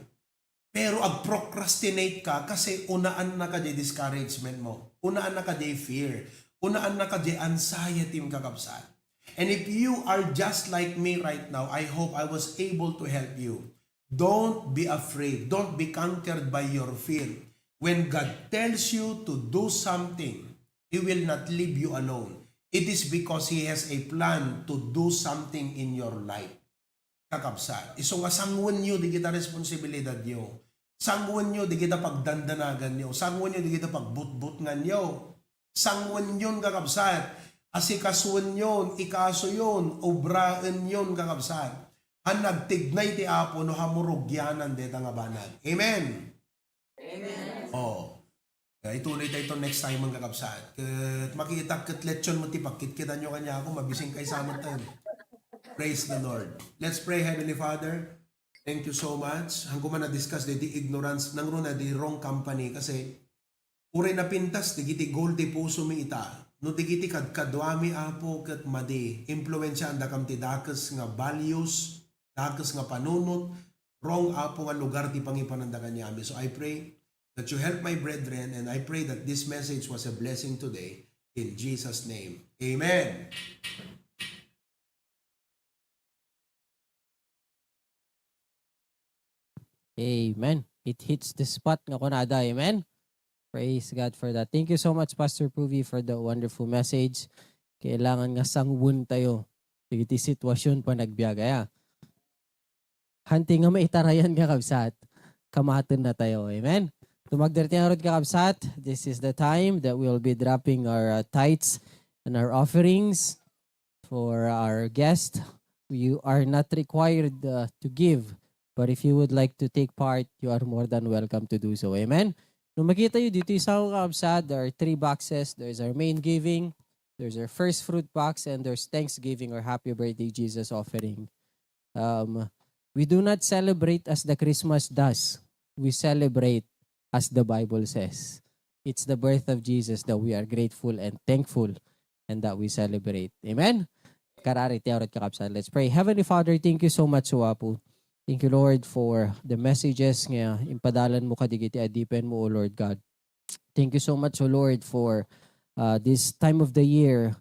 Pero agprocrastinate ka kasi unaan na ka di discouragement mo. Unaan na ka di fear. Unaan na ka di anxiety, kakabsat. And if you are just like me right now, I hope I was able to help you. Don't be afraid. Don't be conquered by your fear. When God tells you to do something, He will not leave you alone. It is because He has a plan to do something in your life. Kakabsat, isu nga sangwenyo di kita responsibilidadyo. Sangwenyo di kita pagdandanaganyo. Sangwenyo di kita pagbutbutnganyo. Sangwenyon, kakabsat. Asikasuenyon, ikasuyon, obraenyon, kakabsat. Han nagtignay ti Apo no hamurugyanan deta nga banag. Amen. Amen. Oh. Kaya itunay tayo itong next time, mga kakabsat. Ket makita ket lechon mo ti pagkitkitan nyo kanya ako, mabising kay samet tayo. Praise the Lord. Let's pray, Heavenly Father. Thank you so much. Hangko man na-discuss diti ignorance, nangruna di wrong company kasi uray napintas digiti goal ti puso mi ita. No digiti kadkaduami, Apo, ket madi, impluensiaan dakam ti dakes nga values, dakes nga panunot, wrong, Apo, nga lugar ti pangipananda kaniami. So I pray that you help my brethren, and I pray that this message was a blessing today. In Jesus' name, amen. Amen. It hits the spot nga kunada. Amen. Praise God for that. Thank you so much, Pastor Puvi, for the wonderful message. Kailangan nga sangwen tayo. Iti sitwasyon pa nagbiag. Aya. Hanti nga maitarayan, kakabsat. Kamaten na tayo. Amen. Tumagder ti arod, kakabsat. This is the time that we'll be dropping our uh, tithes and our offerings for our guest. You are not required uh, to give, but if you would like to take part, you are more than welcome to do so. Amen? No makita nyo dito sa kakabsat, there are three boxes. There's our main giving, there's our first fruit box, and there's Thanksgiving or Happy Birthday Jesus offering. Um, we do not celebrate as the Christmas does. We celebrate as the Bible says. It's the birth of Jesus that we are grateful and thankful and that we celebrate. Amen? Karari ti arod, kakabsat. Let's pray. Heavenly Father, thank you so much, O Apo. Thank you, Lord, for the messages nga impadalan mo kadigiti adipen mo, O Lord God. Thank you so much, O Lord, for uh, this time of the year.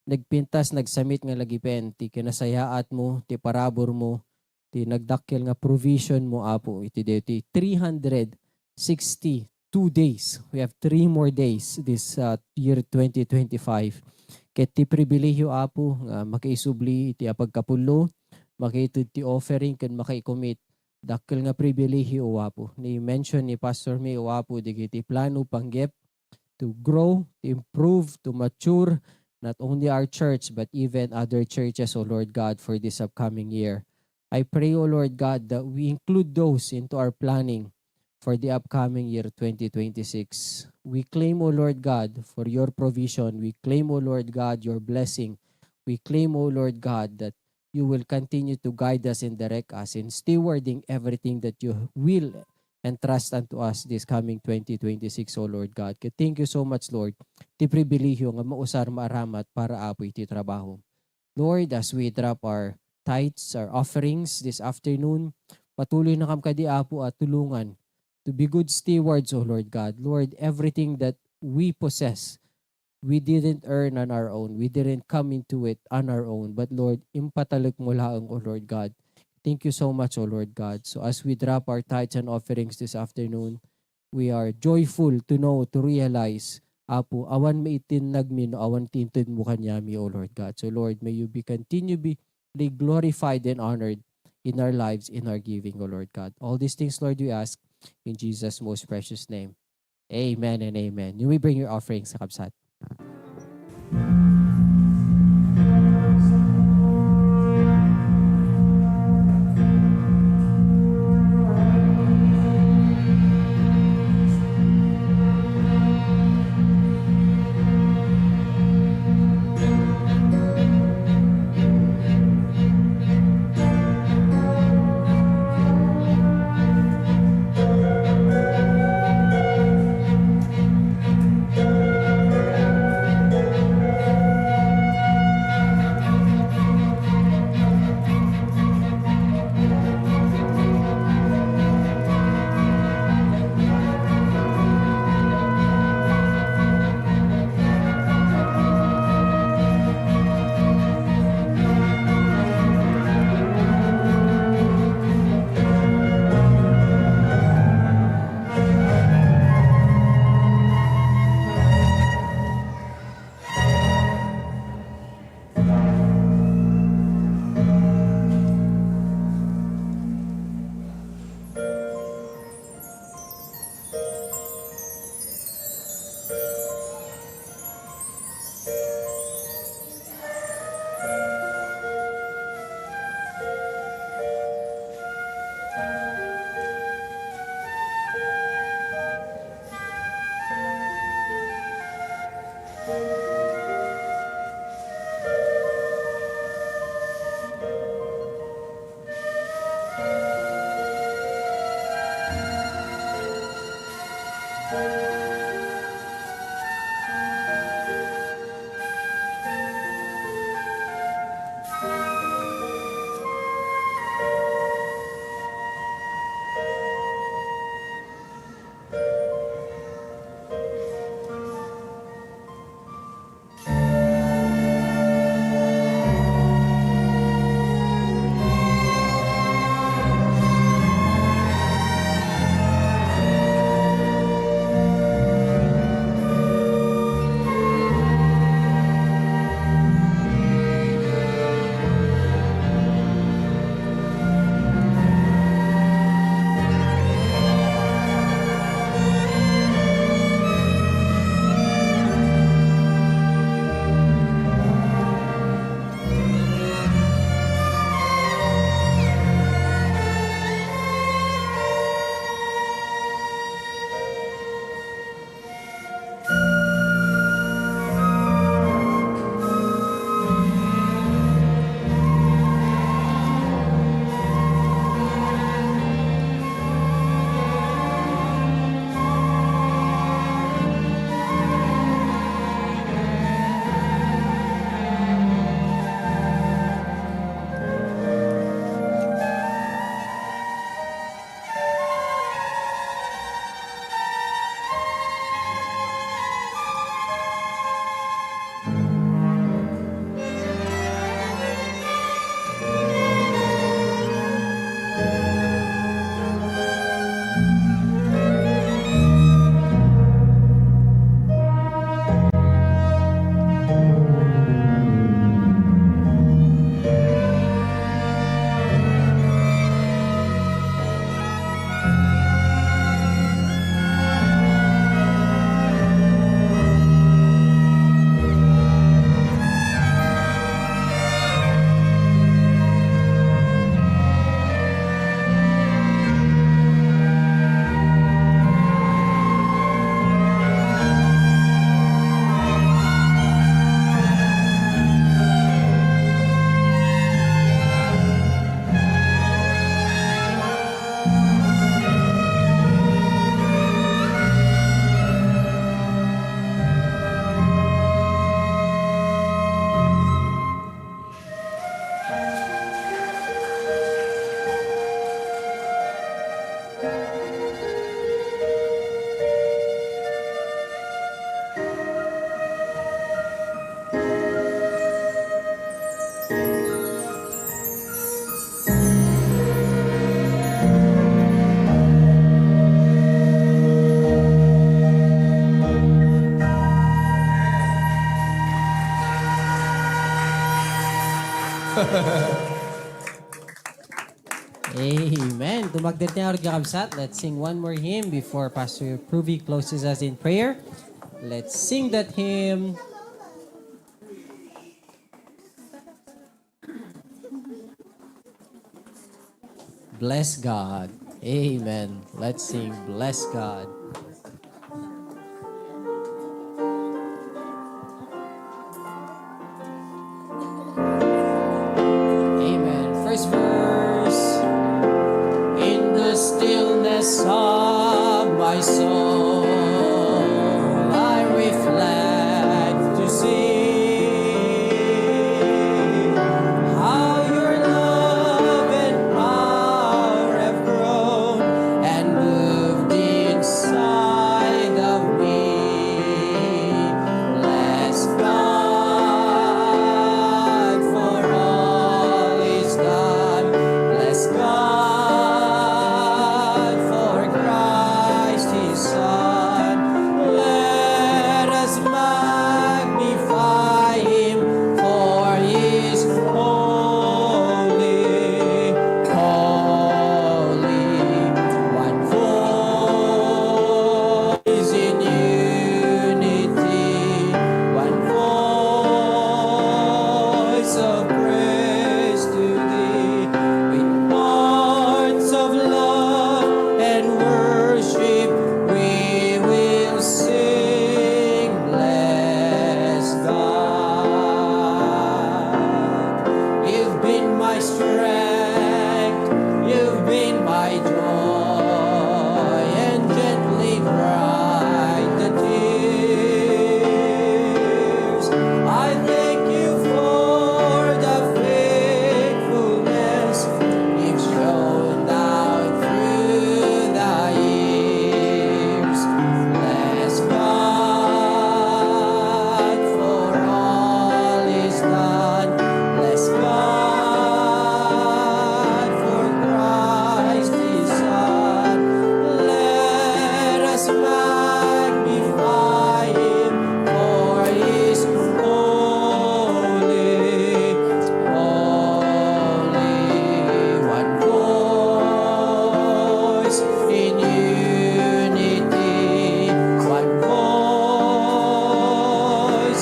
Nagpintas, nagsamit nga lagipen ti kinasayaat mo, ti parabur mo, ti nagdakkel nga provision mo, Apo, iti daytoy three hundred sixty-two days. We have three more days this uh, year twenty twenty-five. Ket ti pribilehiyo, Apo, nga makaisubli iti apagkapullo, makaited ti offering, ken makaikumit, dakkel nga pribilehiyo, O Apo. Ni-mention ni Pastor Mi, O Apo, dagiti plano panggep to grow, to improve, to mature, not only our church, but even other churches, O Lord God, for this upcoming year. I pray, O Lord God, that we include those into our planning for the upcoming year twenty twenty-six. We claim, O Lord God, for your provision. We claim, O Lord God, your blessing. We claim, O Lord God, that you will continue to guide us and direct us in stewarding everything that you will entrust unto us this coming twenty twenty-six, O Lord God. Kaya thank you so much, Lord. Ti pribilehiyo nga mausar maaramat para, Apo, iti trabaho. Lord, as we drop our tithes, our offerings this afternoon, patuloy na kam kadi, Apo, a tulungan to be good stewards, O Lord God. Lord, everything that we possess, we didn't earn on our own. We didn't come into it on our own. But Lord, impatalek mo laeng, O Lord God. Thank you so much, O Lord God. So as we drop our tithes and offerings this afternoon, we are joyful to know, to realize, Apo, awan maitinnagmi no awan ti intedmo kaniami, O Lord God. So Lord, may you be continue be, be glorified and honored in our lives, in our giving, O Lord God. All these things, Lord, we ask in Jesus' most precious name. Amen and amen. You may bring your offerings, kakabsat. Amen. Tumagdetna, kakabsat. Let's sing one more hymn before Pastor Pruvi closes us in prayer. Let's sing that hymn. Bless God. Amen. Let's sing Bless God. Amen. First verse. In the stillness of my soul, I reflect to see how your love and power have grown and moved inside of me. Bless God, for all is done. Bless God, for Christ his Son. Let us magnify him, for he is holy, holy. One voice in unity, one voice of praise to thee. With hearts of love and worship, we will sing, Bless God. You've been my strength, you've been my joy, and gently dried the tears. I thank you for the faithfulness you've shown down through the years. Bless God, for all is done. Bless God, for Christ his Son. Let us magnify him, for he is holy, holy. One voice in unity, one voice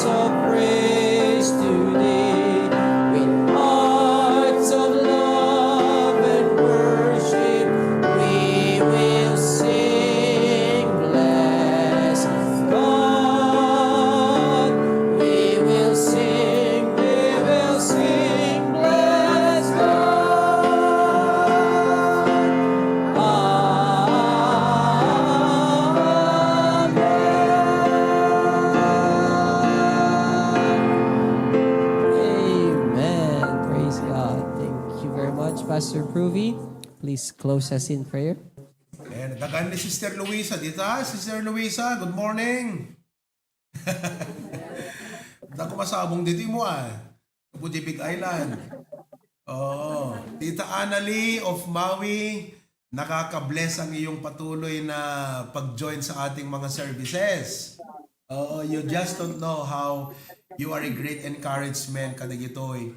of praise to thee. With hearts of love and worship, we will sing, Bless God. We will sing, we will sing, Bless God. Amen. Amen. Praise God. Thank you very much, Pastor Pruvi. Please close us in prayer. Ayan, dagan ni Sister Luisa. Dita, Sister Luisa, good morning. Dako masabong dito mo, ah. Kaputi Big Island. Oo. Tita Annalie of Maui, nakaka-bless ang iyong patuloy na pag-join sa ating mga services. Oo, you just don't know how you are a great encouragement kadagitoy.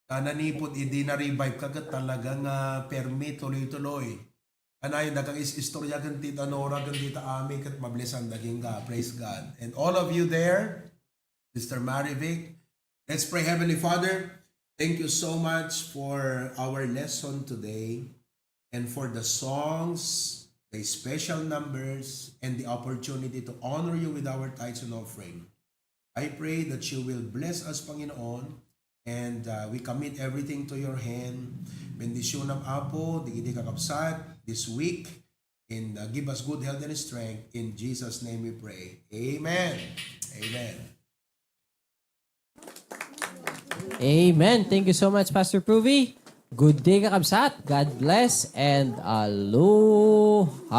Nanipud idi na-revive ka ket talaga nga permi tuloy-tuloy. Kanayon, daga is-, istorya ken Tita Nora ken Tita Ami ket mablessan dagingga. Praise God. And all of you there, Sister Marivic, let's pray. Heavenly Father, thank you so much for our lesson today and for the songs, the special numbers, and the opportunity to honor you with our tithes and offering. I pray that you will bless us, Panginoon, and, uh, we commit everything to your hand. Bendisyonam, Apo, dagiti kakabsat this week, and, uh, give us good health and strength. In Jesus' name we pray. Amen. Amen. Amen. Thank you so much, Pastor Pruvi. Good day, kakabsat. God bless and aloha.